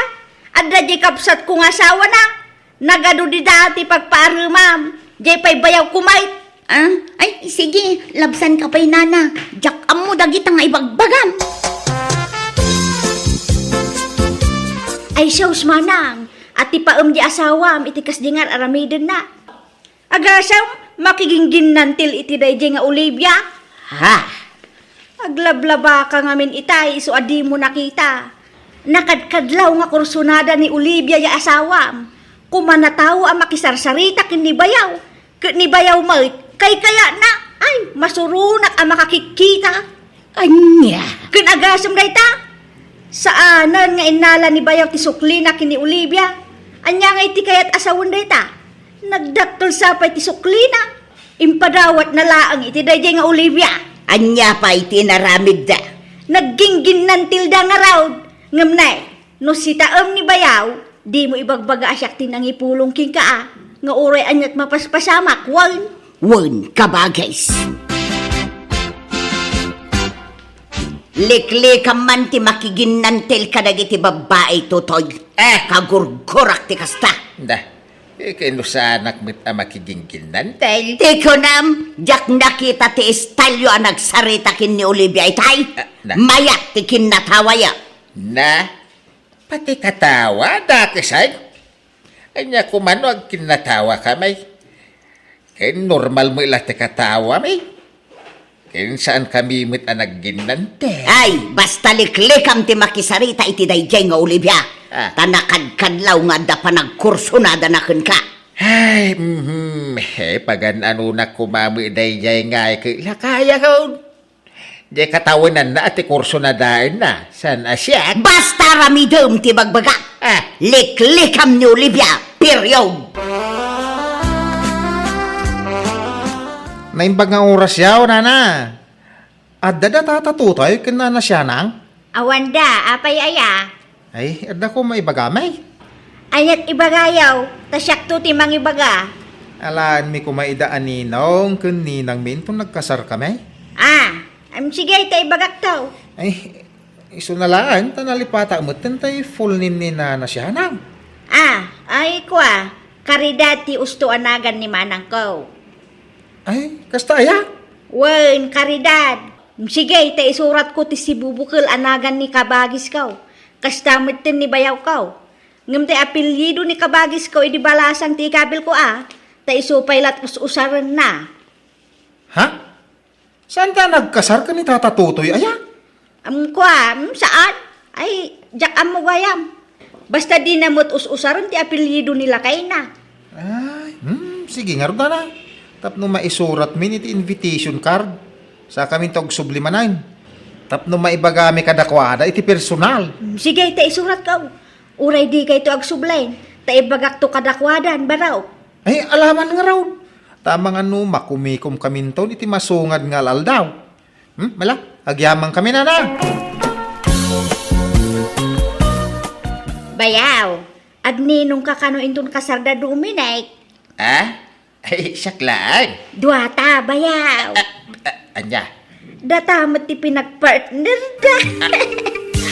Adda diay kabsatko nga asawana. Nagadu dida ti pagpaaremam. Diay pay bayawko met. Ah, ay, sige, labsanka pay, nana. Diak ammo dagita nga ibagbagam. Ay, sus, manang, atipaem diay asawam iti kasdi nga ar-aramidenna. Agasem, makigingginnantil iti daydiay nga Olivia? Ha? Aglablabaka ngamin itay isu a dimo nakita. Nakadkadlaw nga kursonada ni Olivia ya asawam. Koma a tao a makisarsarita ken ni bayaw. Ket ni bayaw met, kaykayatna. Ay, masuronak a makakikkita. Ania? Ken agasem dayta? Saanen nga innala ni bayaw ti suklina ken ni Olivia. Ania ngay ti kayat a sawen dayta? Nagdakkel sa pay ti suklina. Impadawatna laeng iti daydiay nga Olivia. Ania pay ti inaramidda? Naggingginnantilda ngarud. Ngem nay, no sitaem ni bayaw, dimo ibagbaga a siak ti nangipulong kenka a, nga uray aniat mapaspasamak, wen? Wen, kabagis. Liklikam man ti makiginnantil kadagiti babbai, Totoy. Eh, kagurgurak ti kasta. Da, ikinusanak met a makigingginnantil. Ti kunam, diak nakita ti estalyo a nagsarita ken ni Olivia itay. Ah, na. Mayat ti kinnatawayo. Na, pati katawa, dakes ay. Ania koma no agkinnatawa kami? Ken normal met la ti katawami. Ken saan kami met a nagginnantil. Ay, basta liklikam ti makisarita iti daydiay nga Olivia. Ah. Ta nakadkadlaw nga adda panagkursonadana kenka. Ay, mhm. Eh, pagan-anonak koma met daydiay nga ay ket lakayakon. Diay katawenanna a ti kursonadaenna, saan a siak? Basta aramidem ti bagbaga. Ah. Liklikam ni Olivia, period. Naimbag nga oras yaw, nana. Adda da tata Totoy ken nana Sianang? Awanda, apay aya? Ay, adda koma ibagami? Aniat ibagayo, ta siakto ti mangibaga. Alaenmi koma ida a ninong ken ninangmi inton nagkasarkami. Ah, am, sige, ta ibagakto. Ay, isuna laeng, ta nalipatak metten tay full name ni Nana Sianang. Ah, ay, kua, Caridad ti usto a nagan ni manangko. Ay, kasta aya? Wen, Caridad. Sige, ta isuratko ti sibubukel a nagan ni kabagisko. Kasta metten ni bayawko. Ngem ti apelyido ni kabagisko idi balasang ti ikabilko a, ta isu pay lat us-usarenna. Ha? Saan ta nagkasar ken ni Tata Totoy aya? Am, kua, am, saan? Ay, diak ammo gayam. Basta dina met us-usaren ti apelyido ni lakayna. Ay, hmm, sige ngarud, nana. Tapno maisuratmin iti invitation card. Sakamin ta agsubli manen. Tapno maibagami kadakuada iti personal. Hmm, sige, ta isuratko. Uray dikayto agsubli, ta ibagakto kadakuada, barok. Ay, alaman ngarud. Ta amangan no makumikomkaminton iti masungad nga al-aldaw. Hmm, mala, agyamankami, nana. Bayaw, agninongka kano inton kasarda Dominic? Ah? Ay, siak laeng. Duata, bayaw. Ah, ah, ania? Data met ti pinagpartnerda.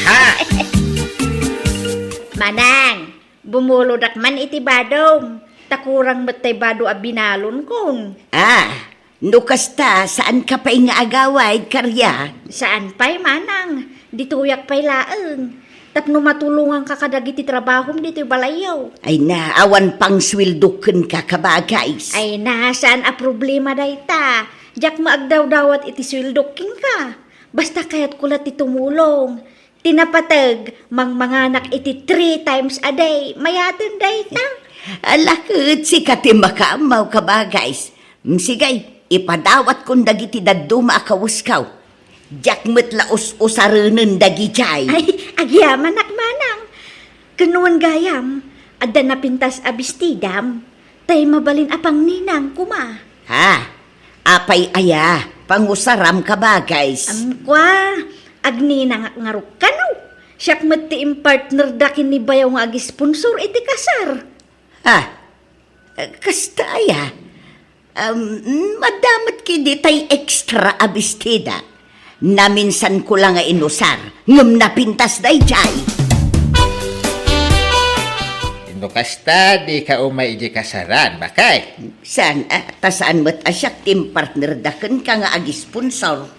Ha? Manang, bumulodak man iti badom. Ta kurang met tay bado a binalonkon. Ah, no kasta, saanka pay nga agawid, Karia? Saan pay, manang. Ditoyak pay laeng. Tapno matulonganka kadagiti trabahom ditoy balayyo. Ay na, awan pangsueldok kenka, kabagis. Ay na, saan a problema dayta. Diak maagdawdawat iti sueldok kenka. Basta kayatko la ti tumulong. Ti napateg, mangmanganak iti three times a day. Mayaten dayta. Ala ket sika ti makaammo, kabagis. Mm, sige, ipadawatkon dagiti dadduma a kawesko. Diak met la us-usarenen dagidiay. Ay, agyamanak, manang. Ken wen gayam, adda napintas a bestidam, tay mabalin a pangninang koma. Ha? Apay aya, pangusaram, kabagis? Am, kua, agninangak ngarud kano. Siak met ti impartnerda ken ni bayaw nga agisponsor iti kasar. Ha? Kasta aya? Um, adda met ketdi tay extra a bestida. Naminsanko la nga inusar, ngem napintas daydiay. No kasta, dika umay idiay kasaran, bakay? Saan, ah, ta saan met a siak ti impartnerda kenka nga agisponsor.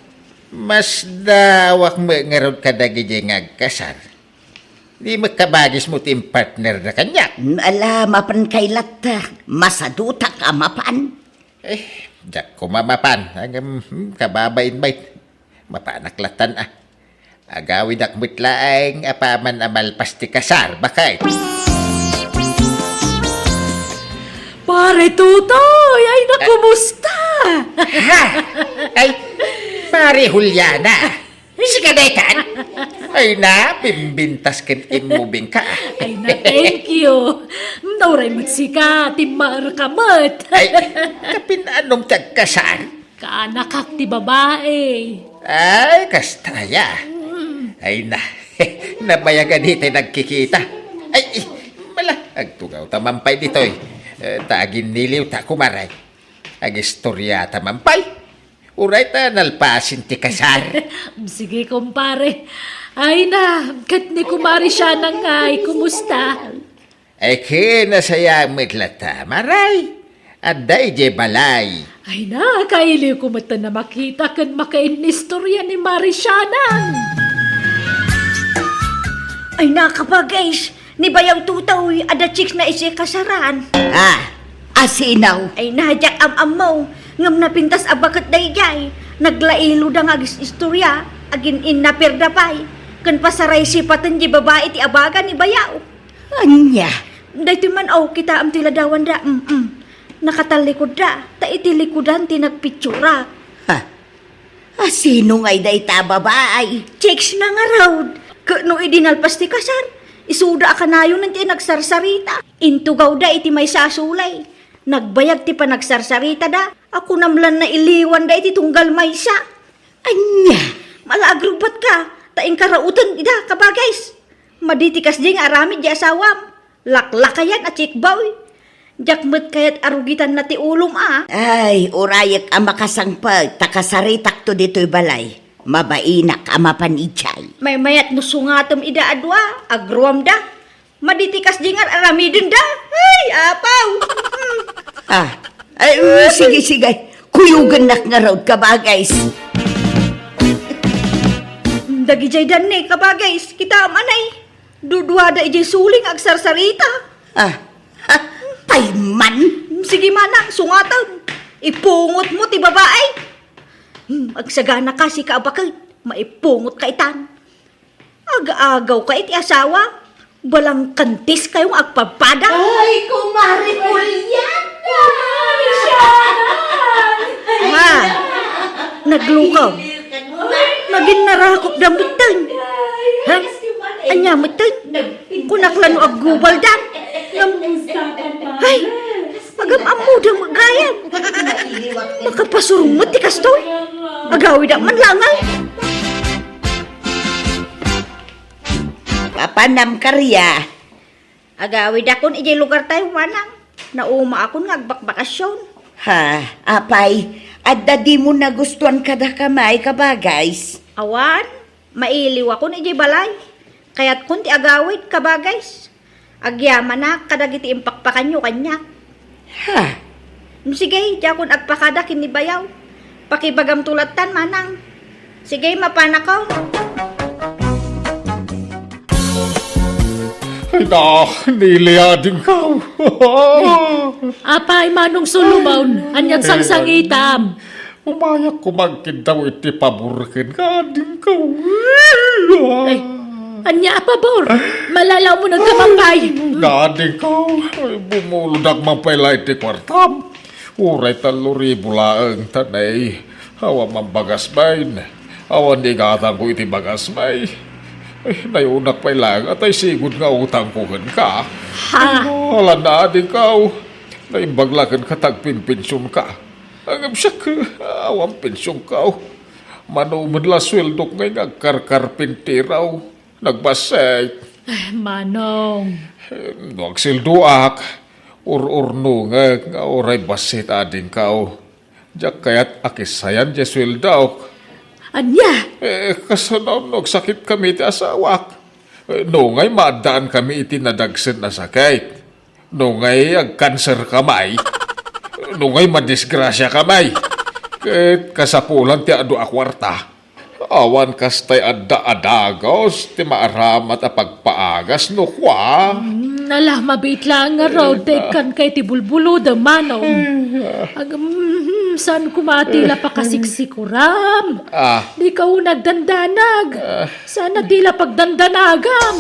Masdaawak met ngarud kadagidiay nga agkasar. Di met kabagismo ti impartnerda kaniak. Ala, mapankay latta. Masadutak a mapan. Eh, diak koma mapan. Ngem, hmm, kababain met. Mapanak lattan, ah. Agawidak met laeng apaman a malpas ti kasar, bakay. Pare Tutoy, ay na, kumusta? Ha? Ay, Pare Juliana. Sika daytan? Ay na, pimbintas ken immubing ka. Ay na, thank you. Nauray met sika, timmaer ka met. Ay, kapin-anom ti agkasar? Kaanakak ti babae. Ay, kasta aya. Mm. Ay na, nabayag a di tayo nagkikita. Ay, eh, mala, agtugaw ta man pay ditoy. Eh, ta aginniliw ta kumaray. Agistorya ta man pay. Uray ta nalpasen ti kasar. Sige, kumpare. Ay na, ket ni Kumare Sianang ngay, kumusta? Ay, ken, nasayaat met latta, Maray. Adda idiay balay. Ay na, kailiwko met a makita ken makainnistorya ni Mare Sianang. Ay na, kabagays, ni Bayaw Tutoy, adda chicks na idiay kasaran. Ah, asino? Ay na, diak am-ammo, ngem napintas a baket daydiay. Naglailoda nga agis-istorya, agin-innaperda pay, ken pasaraysipaten di babai ti abaga ni Bayaw. Ania? Daytoy man, aw, kitaem ti ladawanda. Mm-mm. Nakatallikudda, ta iti likudan ti nagpitsura. Ha? Asino ngay dayta a babai? Chicks na ngarud. Ket no idi nalpas ti kasar, isuda a kanayonen ti nagsarsarita. Intugawda iti maysa a sulay. Nagbayag ti panagsarsaritada, a kunam lan nailiwanda iti tunggal maysa. Ania? Mala agrubbat ka, ta inkaraoten ida, kabagays. Madi ti kasdi nga aramid di asawam. Laklakayan a chick boy. Diak met kayat a rugitanna ti ulom a. Ay, urayek a makasangpet, ta kasaritakto ditoy balay. Mabainak a mapan idiay. Maymayat no sungatem ida a dua, agruamda. Madi ti kasdi nga ar-aramidenda. Ay, apaw! Ah, ay, mm, sige, sige. Kuyogennak ngarud, kabagays. Dagidiay danne, kabagays. Kitaem anay. Duduada idiay suling agsarsarita. Ah, ha? Payman? Sige, manang, sungatem. Ipungotmo ti babai. Hmm, agsagana ka, sika a baket. Maipungot ka itan. Aga-agaw ka iti asawa, balangkantis kayo nga agpadpada. Ay, Kumare Juliana! Ha? Naglukaw. Nagin narakop da metten. Ha? Anya metten? Kunak la no aggubal da. Ngam-, ay, agam-ammo da met gayam. Makapasurong met ti kastoy. Agawid man langaw. Papanam karya. Agawidakon idiay lugartayo, manang. Naumaakon nga agbakbakasyon. Ha, apay, adda dimo nagustuan kadakami, kabagays? Awan, mailiwakon idiay balay. Kayatkon ti agawid, kabagays. Agyamanak kadagiti impakpakanyo kaniak. Ha? Sige, diakon agpakada ken ni Bayaw. Pakibagamto lattan, manang. Sige, mapanakon. Ay, da, niliadingkaw. Apay, Manong Solomon, aniat sangsangitam? Umayak koma agkiddaw iti pabor kenka, adingkaw. Ay, ania a pabor? Malalaw mo nagkamangkay. Adingkaw, ay, bumulodak man pay la iti kuartam. Uray tallo ribu laeng, ta nay, awan man bagas bain. Awan igatangko iti bagas bay. Ay, nayunak pay laeng, atay sigud nga utangko kenka. Ha? Ay, no, alanna, adingkaw. Naimbag la kenka ta agpenpensionka. Ngem siak, awan pensionko. Mano met la sueldok ngay nga agkarkarpintiraw. Nagbassit. Ay, Manong. No agsueldoak, ur-urnongek nga uray bassit, adingkaw. Diak kayat a kissayan diay sueldok. Ania? Eh, kasano no agsakitkami ti asawak? Eh, no ngay maaddaan kami iti nadagsen a sakit? No ngay agkanser kamay? No ngay madisgrasia kamay? Ket kasapulan ti adu a kuarta. Awan kastay adda a dagus ti maaramat a pagpaagas no kua. Hmm, ala, mabiit laeng ngarud ta ikkanka iti bulbulodem, manong. Ay, ah. Ag-, mm, saan koma ti la pakasiksikuram? Ah. Dika unay agdandanag. Ah. Saan a ti la pagdandanagam?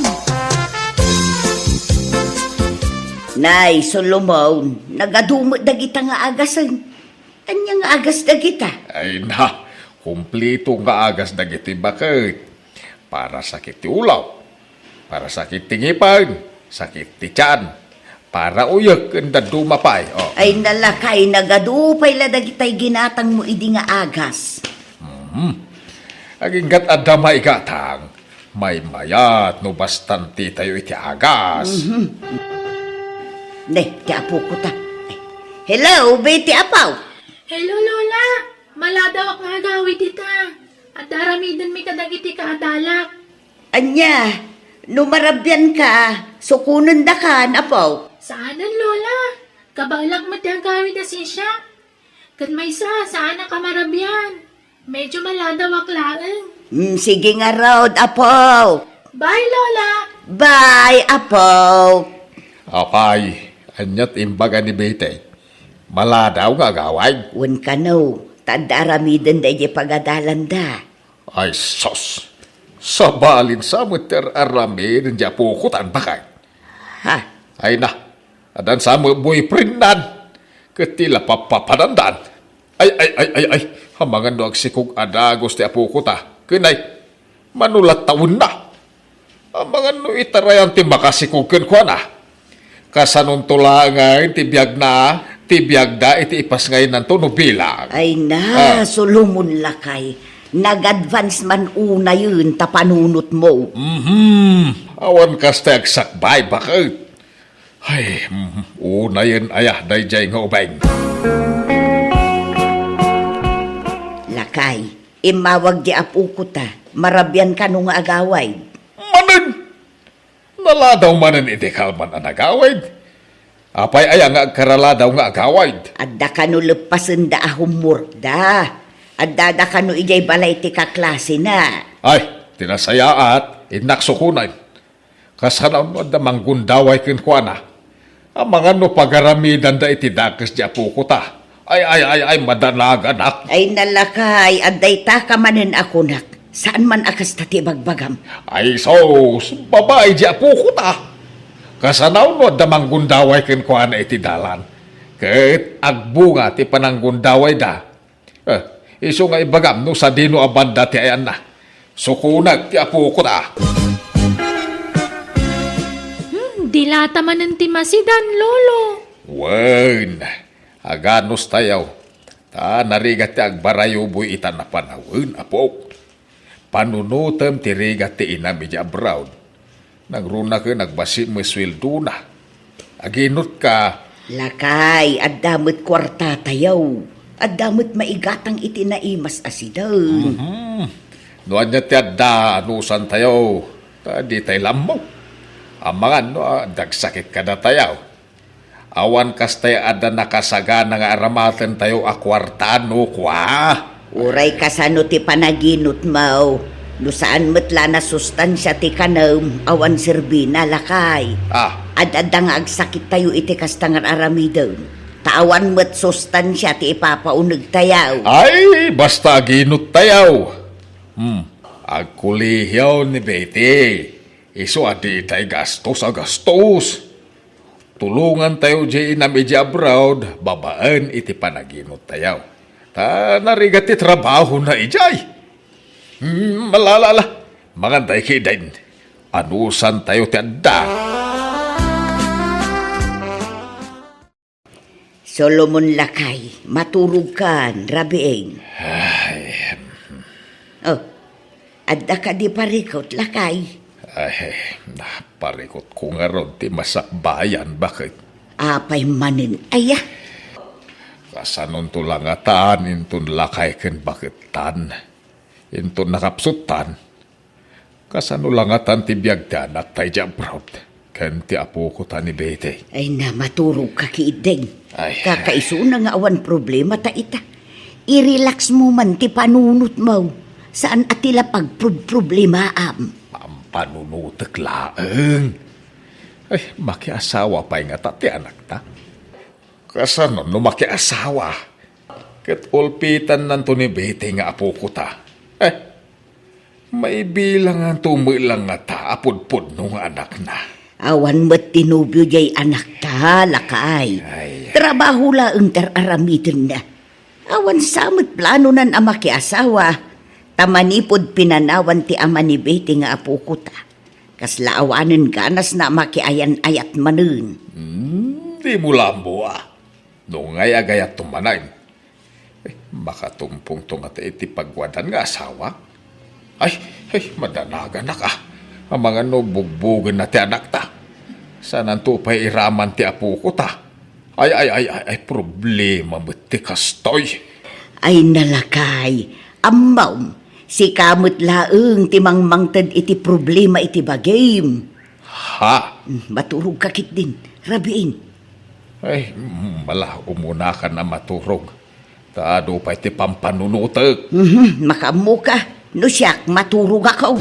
Nay, Solomon, nagadu met dagita nga agasen. Ania nga agas dagita? Ay na, kumplito nga agas dagiti baket. Para sakit ti ulaw, para sakit ti ngipen, sakit ti tian, para uyek ken dadduma pay. Oh. Ay na lakay, nagadu pay la dagitay ginatangmo idi nga agas. Mhm. Aginggat adda maigatang, maymayat no bastantitayo iti agas. Mhm. Ne, ti apokota. Hello, Betty, apo. Hello, Lola. Maladawak nga agawid ita. Adda aramidenmi kadagiti kaadalak. Ania, no marabianka, sukonendakan, apo? Saanen, Lola. Kabaelak met ti agawid a sisiak. Ket maysa, saanak a marabian. Medyo maladawak laeng. Mm, sige ngarud, apo. Bye, Lola. Bye, apo. Apay, ania ti imbaga ni Betty? Maladaw nga agawid? Wen kano, ta adda aramidenda idiay pagadalanda. Ay, sus! Sabalin sa met ti ar-aramiden di apokota, bakay. Ha? Ay na, addan sa met boyfriendnan. Ket ti la pappapadandan. Ay, ay, ay, ay, ay, amangan no agsikog a dagus ti apokota. Ken ay, mano latta wenna. Amangan no itarayan ti makasikog kenkuana. Kasanonto laengen ti biagna, ti biagda iti ipasngayennanto no bilang. Ay na, ah. Solomon lakay. Nag-advance man unayen ta panunotmo. Mhm. Awan kasta agsakbay, baket. Ay, mhm. Unayen aya daydiay nga ubing. Lakay, immawag di apokota. Marabian kano nga agawid? Manen! Naladaw manen iti kalman a nagawid. Apay aya nga agkaraladaw nga agawid? Adda kano leppasenda a homeworkda. Addada kano idiay balay ti kaklasena. Ay, ti nasayaat, innak sukonen. Kasano no adda manggundaway kenkuana? Amangan no pagaramidanda iti dakes di apokota. Ay, ay, ay, ay, madanaganak. Ay, nalakay, adda itaka manen a kunak. Saan man a kasta ti ibagbagam? Ay, sus, babai di apokota. Kasano no adda manggundaway kenkuana iti dalan? Ket agbunga ti pananggundawayda. Eh, isu nga ibagam no sadino a banda ti ayanna. Sukonek ti apokota. Hmm, dilata manen ti masidan, Lolo. Wen, aganustayo. Ta narigat ti agbarayuboy ita napanawen, apok. Panunotem ti rigat ti inam idiay abroad. Nangruna ken agbasi met sueldona. Aginutka. Lakay, adda met kuartatayo. Adda met maigatang iti naimas a siden. Mhm. No ania ti adda, anusantayo. Ta ditay lammo. Amangan no adda agsakit kadatayo. Awan kastay adda nakasagana nga aramatentayo a kuarta no kua. Uray kasano ti panaginutmo, no saan met la nasustansia ti kanem, awan serbina, lakay. Ah. Ad-adda nga agsakittayo iti kasta nga aramiden, ta awan met sustansia ti ipapaunegtayo. Ay, basta aginuttayo. Hmm, agkolehiaw ni Betty. Isu a ditay gastos a gastos. Tulongantayo diay inam idiay abroad babaen iti panaginuttayo. Ta narigat ti trabahona idiay. Hmm, ala, ala, ala. Mangantayo ketdin. Anusantayo ti adda. Solomon lakay, maturogkan, rabiin. Ay. Oh, adda kadi parikut, lakay? Ay, naparikutko ngarud ti masakbayan, baket. Apay manen aya? Kasanonto la ngatan inton lakay ken bakettan. Inton nakapsuttan, kasano la ngatan ti biag ti anakta idiay abroad ken ti apokota ni Betty? Ay na, maturogka ketdin. Ay. Kakaisuna nga awan problemata ita. I-relax mo man ti panunotmo. Saan a ti la pagprob-, problemaam. Pampanunotek laeng. Ay, makiasawa pay ngata ti anakta? Kasano no makiasawa? Ket ulpitannanto ni Betty nga apokota. Eh, maibilanganto met la ngata a pudpudno nga anakna. Awan met ti nobio diay anakta, lakay. Ay. Trabaho laeng ti ar-aramidenna. Awan sa met planonan a makiasawa, ta manipud pinanawan ti ama ni Betty nga apokota. Kasla awanen ganasna a makiayan-ayat manen. Hmm, dimo la ammo a. No ngay-agayatto manen, eh, makatumpongto ngata iti pagwadan nga asawa? Ay, ay, madanaganak a. Amangan no bugbogenna ti anakta. Saananto pay iraman ti apokota. Ay, ay, ay, ay, ay, problema met ti kastoy. Ay, na, lakay, ammom, sika met laeng ti mangmangted iti problema iti bagim. Ha? Hmm, maturogka ketdin, rabiin. Ay, mm, mala, umunakan a maturog. Ta adu pay ti pampanunotek. Mhm, makaammoka. No siak, maturogakon.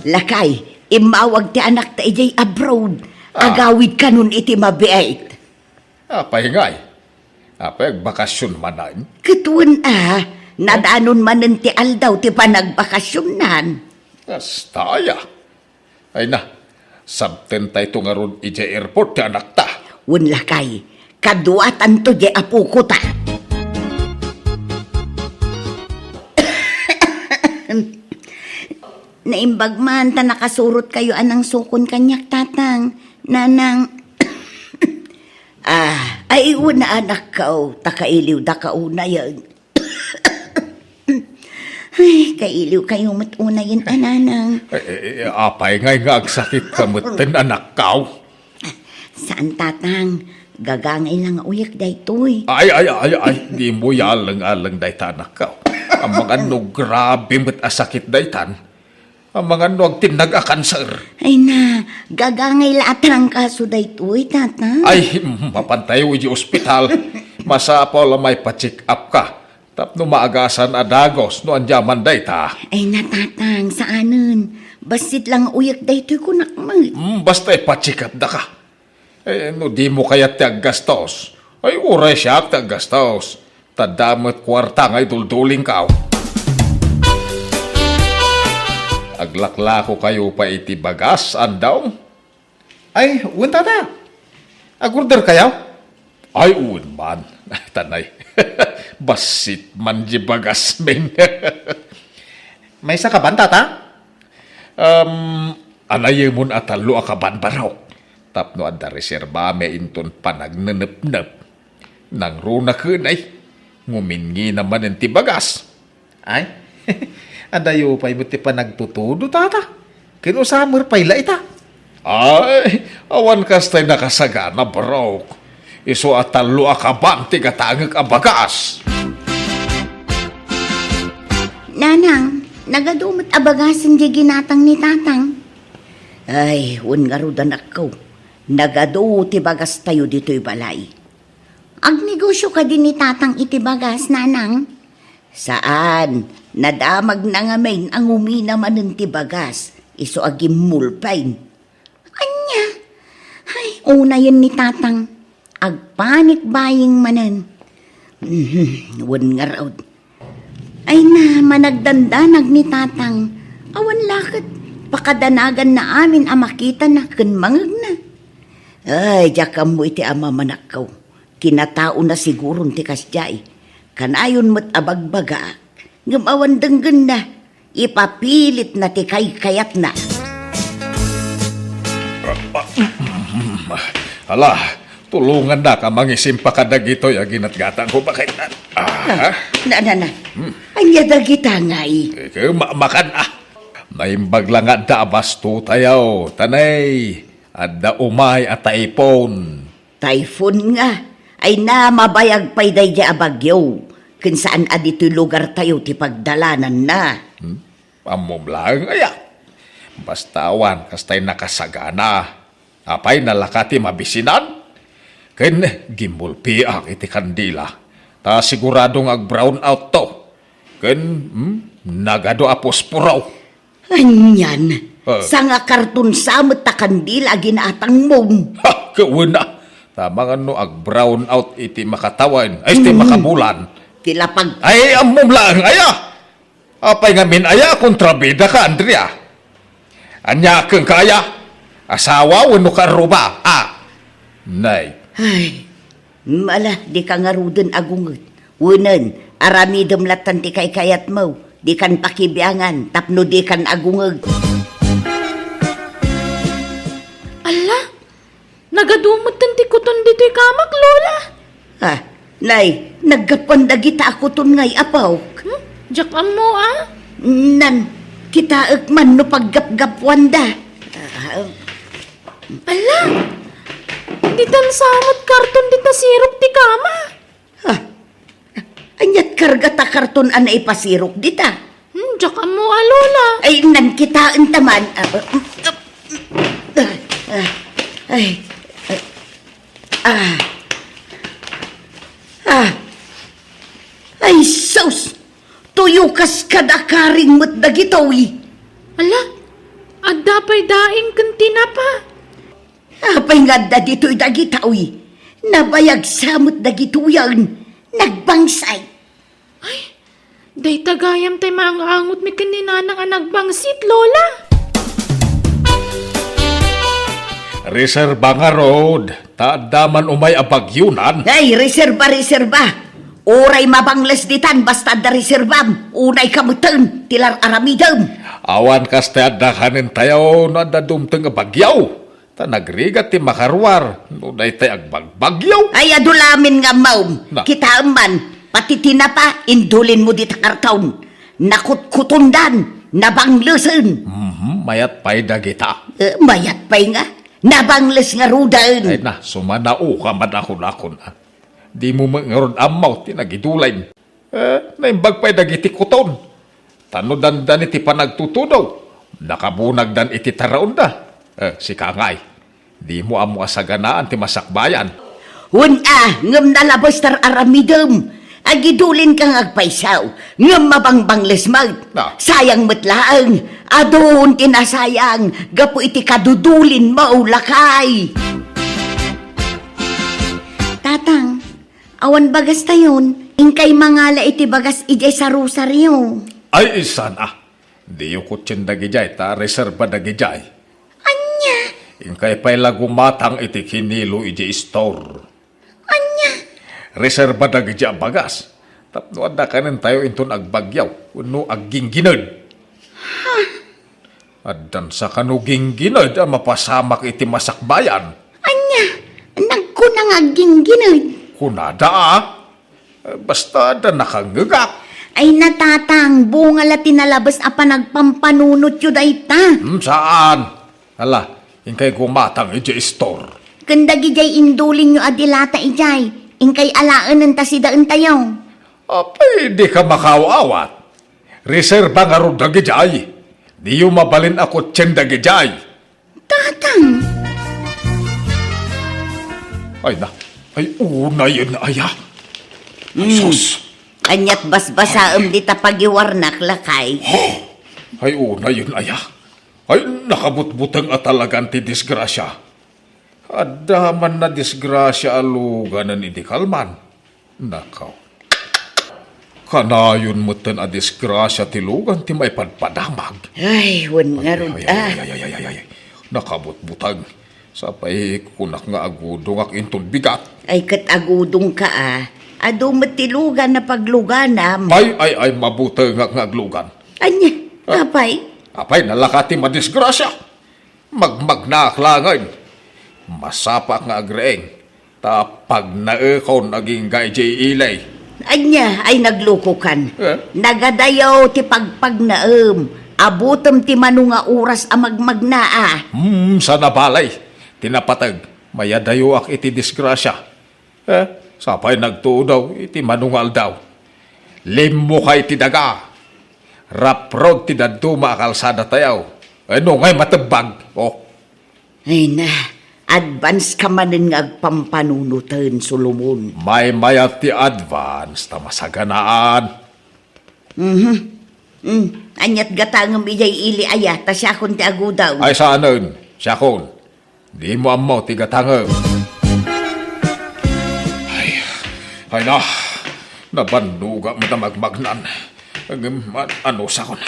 Lakay, immawag ti anakta idiay abroad. Ah. Agawidkanon iti mabiit. Apay ngay? Apay agbakasyon manen? Ket wen a, nadanon manen ti aldaw ti panagbakasyonnan. Kasta aya. Ay na, sabtentayto ngarud idiay airport ti anakta. Wen lakay, kaduatanto diay apokota. Naimbag man ta nakasurotkayo a nangsukon kaniak, tatang, nanang. Ah, ay, wen a, anakko, ta kailiwdaka unayen. Ay, kailiwkayo met unayen a, nanang. Eh, eh, eh, apay ngay nga agsakitka metten, anakko? Saan, tatang. Gagangay la nga uyek daytoy. Ay, ay, ay, ay, dimo yaleng-aleng dayta, anakko. Amangan no grabe met a sakit daytan. Amangan no agtinnag a kanser. Ay na, gagangay la a trangkaso daytoy, tata. Ay, mm, mapantayo iti ospital. Masapul a maipa-check up ka. Tapno maagasan a dagus no ania man dayta. Ay na, tatang, saanen. Bassit lang uyek daytoy, kunak met. Mm, basta ipa-check up da ka. Eh, no dimo kayat ti aggastos, ay, uray siak ti aggastos. Ta adda met kuarta nga iduldulingkaw. Aglaklakokayo pay iti bagas, andam? Ay, wen, tata. Agorderkayo? Ay, wen man. Tanay. Bassit man di bagasmin. Maysa ka ban, tata? Um, anayemon a tallo a kaban, barok. Tapno adda reserbami inton panagnenepnep. Nangruna ken ay, nguminngina manen ti bagas. Ay, adayo pay met ti panagtutudo, tata. Ken usamer pay la ita. Ay, awan kastay nakasagana, barok. Isu a tallo a kaban ti gatangek a bagas. Nanang, nagadu met a bagasen diay ginatang ni tatang. Ay, wen ngarud, anakko. Nagadu ti bagastayo ditoy balay. Agnegosio kadi ni tatang iti bagas, nanang? Saan, nadamagna ngamin a ngumina manen ti bagas, isu a gimmulpain. Ania? Ay, unayen ni tatang. Agpanik buying manen. Mhm, wen ngarud. Ay na, managdandanag ni tatang. Awan la ket pakadanaganna amin a makitana ken mangegna. Ay, diak ammo iti ama, manakko. Kinataona siguron ti kasdiay. Kanayon met a bagbagaak. Ngem awan denggenna. Ipapilitna ti kaykayatna. Ala, tulongannak a mangisimpa kadagitoy a ginatgatangko, bakay na. Ah. Ah, na, na, na. Hmm. Ania dagita ngay? Eh, ma-, makan, ah. Naimbag la nga adda a bastotayo, tanay. Adda umay a typhoon. Typhoon nga. Ay na, mabayag pay daydiay a bagyo. Ken saan a ditoy lugartayo ti pagdalananna. Hmm? Ammom laeng aya? Basta awan kastay nakasagana. Apay, nalaka ti mabisinan? Ken gimmulpiak iti kandila. Ta sigurado nga ag-brown out to. Ken, hmm, nagadu a posporo. Anian, Ah. sanga karton sa met ta kandila a ginatangmom. Ha, kawen a. Tama nga no ag-brown out iti makatawen, ay, iti Mm. makabulan. Ti lapag- Ay, ammom laeng aya. Apay ngamin aya a kontrabida ka, Andrea? Ania ken ka aya? Asawa wenno kaarruba? Ah. Nay. Ay, mala, dika ngaruden agunget. Wenen, aramidem lattan ti kaykayatmo. Dikan pakibiangan tapno dikan agungeg. Alla, nagadu metten ti kuton ditoy kamak, Lola. Ah, nay, naggapuan dagita a kuton ngay, apok. Hmm? Diak ammo, ah. Nan, kitaek man no paggapgapuanda. Ah, Alla, ditan sa met karton dita sirok ti kama. Ah, aniat karga ta karton a naipasirok dita? Hmm, diak ammo a, Lola. Ay, nan kitaen ta man. Ah, ah, ah, ah, ay, ah, ah, ah, ay, sus! Tuyo kas kada karing met dagitoy. Ala, adda pay daing ken tinapa. Apay nga adda ditoy dagitoy? Nabayag sa met dagitoyen. Nagbangsay. Ay, dayta gayam tay maang-angot mi ken ni Nanang a nagbangsit, Lola. Reserba ngarud, ta adda man umay a bagyonan. Ay, reserba, reserba. Uray mabangles ditan, basta adda reserbam, unay ka metten ti lar-aramidem. Awan kasta adda kanen tayo no adda dumteng a bagyo. Ta nagrigat ti makaruar no daytay agbagbagyo. Ay, adu lamin nga ammom. Na. Kitaem man, pati tinapa, indulin mo dita karton. Nakutkutondan, nabanglesen. Mhm, mayat pay dagita. Eh, mayat pay nga. Nabangles ngaruden. Ay na, sumanao ka man akon-akon, ah. Dimo met ngarud ammo ti nagidulin. Eh, naimbag pay dagiti kuton. Ta no dandani ti panagtutudo, nakabunagdan iti taraonda. Eh, sika ngay, dimo ammo a saganaan ti masakbayan. Wen a, ngem nalabes tar-aramidem. Agidulinka nga agpayso, ngem mabangbangles met. Ah. Sayang met laeng, adun ti nasayang gapu iti kadudulinmo, lakay. Tatang, awan bagastayon, inkay mangala iti bagas idiay sarusario. Ay, isana. Diyo kutsien dagidiay, ta reserba dagidiay. Ania? Inkay pay la gumatang iti kinilo idiay store. Ania? Reserba dagidiay a bagas. Tapno adda kanen tayo inton agbagyaw, wenno agginggined. Ha? Addan sa kano ginggined a mapasamak iti masakbayan. Ania? Nagkuna nga agginggined? Kunada, ah. Basta adda nakangngegak. Ay, natatang, bunga la ti nalabes a panagpampanunotyo dayta. Hmm, saan? Ala, inkay gumatang idiay store. Ken dagidiay indulinyo a dilata idiay, inkay alaenen ta sidaentayo. Apay, dika makaaw-awat. Reserba ngarud dagidiay. Diyo mabalin a kutsien dagidiay. Tatang! Ay na, ay unayen aya. Ay, hmm. Sus! Aniat basbasaem dita pagiwarnak, lakay? Oh! Ay unayen aya. Ay, nakabutbuteng a talagan ti disgrasya. Adda man nadisgrasya a luganen idi kalman. Nakaw. Kanayon metten a disgrasya ti lugan ti maipadpadamag. Ay, wen ngarud, ay, ah. Ay, ay, ay, ay, ay, ay. Nakabutbuteng. Sapay kunak nga agudongak inton bigat. Ay, ket agudongka, ah. Adu met ti lugan a pagluganam. Ay, ay, ay, mabutengak nga aglugan. Ania? Ah. Apay? Apay, nalaka ti madisgrasya. Magmagnaak laengen. Masapaak nga agriing, ta pagnaekon agingga idiay ili. Ania, ay naglukokan? Eh? Nagadayo ti pagpagnaem. Abutem ti mano nga oras a magmagnaa. Hmm, sana balay. Ti napateg, mayadayoak iti disgrasya. Eh, sapay nagtudo iti mano nga aldaw. Limmuka iti daga. Raprod ti dadduma a kalsadatayo. Ay, no ngay matebbag. Oh. Ay na, advance ka manen nga agpampanunoten, Solomon. Maymayat ti advance ta masaganaan. Mhm. Mm. Aniat gatangem idiay ili aya, ta siakon ti agudaw. Ay, saanen. Siakon. Dimo ammo ti gatangem. Ay, ay na, nabannoga met a magmagnan. Ngem an-, anusakon.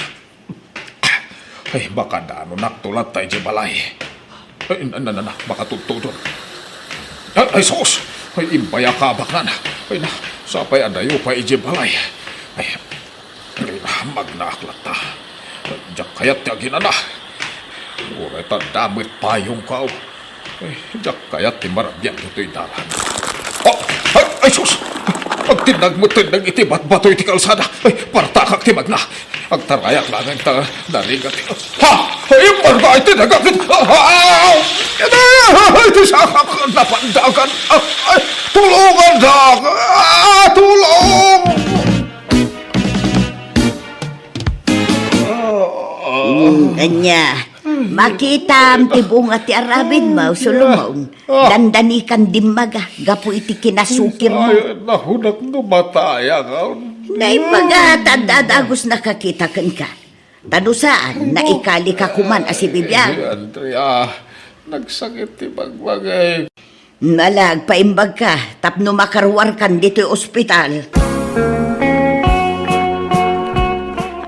Ay, makadanonak tulat ta idiay balay. Ay, na, na, na, na, makatudtudon. Ay, ay, sus! Ay, imbay a kabaknan. Ay, na, sapay adayo pay idiay balay. Ay, ay, na, magnaak latta. Diak kayat ti aginana. Uray ta adda met payongko. Ay, diak kayat ti marabian ditoy dalan. Oh, ay, ay, sus! Agtinnag met tendeng iti batbato iti kalsada. Ay, partakak ti magna. Agtarayak laeng ta narigat. Ha! Ay, imbarga iti daga ket, ah! Ay, iti sakak, napandagan. Ah, ay, tulongan dak! Ah, tulong! Ah, ah. Hmm, ania? Makitam ti bunga ti aramidmo, Solomon. Ah. Dandanikan dimmaga gapu iti kinasukirmo. Ay, nahunak no matayang. Naimbag ta adda dagus nakakita kenka. Ta no saan, naikali ka koman a sibibiag. Ay, Andrea, nagsakit ti bagbaga. Ala, agpaimbag ka tapno makaruarkan ditoy ospital.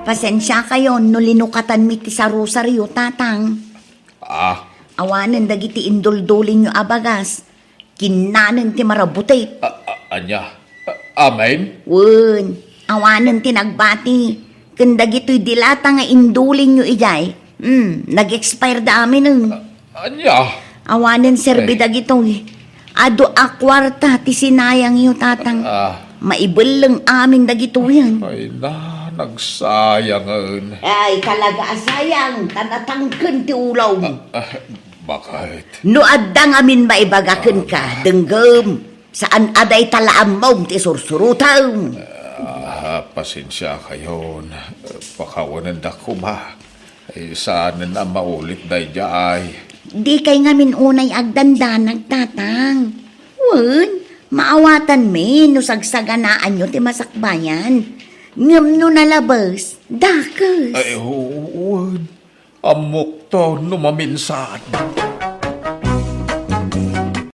Pasensiakayon no linukatanmi ti sarosario, Tatang. Ah. Awanen dagiti induldulinyo a bagas. Kinnanen ti marabutit. A-, a-, ania? A-, amen? Wen, awanen ti nagbati. Ken dagitoy dilata nga indulinyo idiay. Hmm, nag-expire da aminen. A-, ania? Awanen serbi dagitoy. Adu a kuarta ti sinayangyo, Tatang. Ah. Maibelleng amin dagitoyen. Ay na, nagsayangen. Ay, talaga a sayang, ta natangken ti ulawm. Ah, ah, bakit? No adda ngamin maibaga kenka, denggem, saan a dayta la ammom ti sursurotem. Ah, pasensiakayon. Pakawanendak koma. Ay, saanen a maulit daydiay. Dikay ngamin unay agdandanag, Tatang. Wen, maawatanmi no sagsaganaanyo ti masakbayan. Ngem no nalabes, dakes. Ay, wen. Ammokto no maminsan.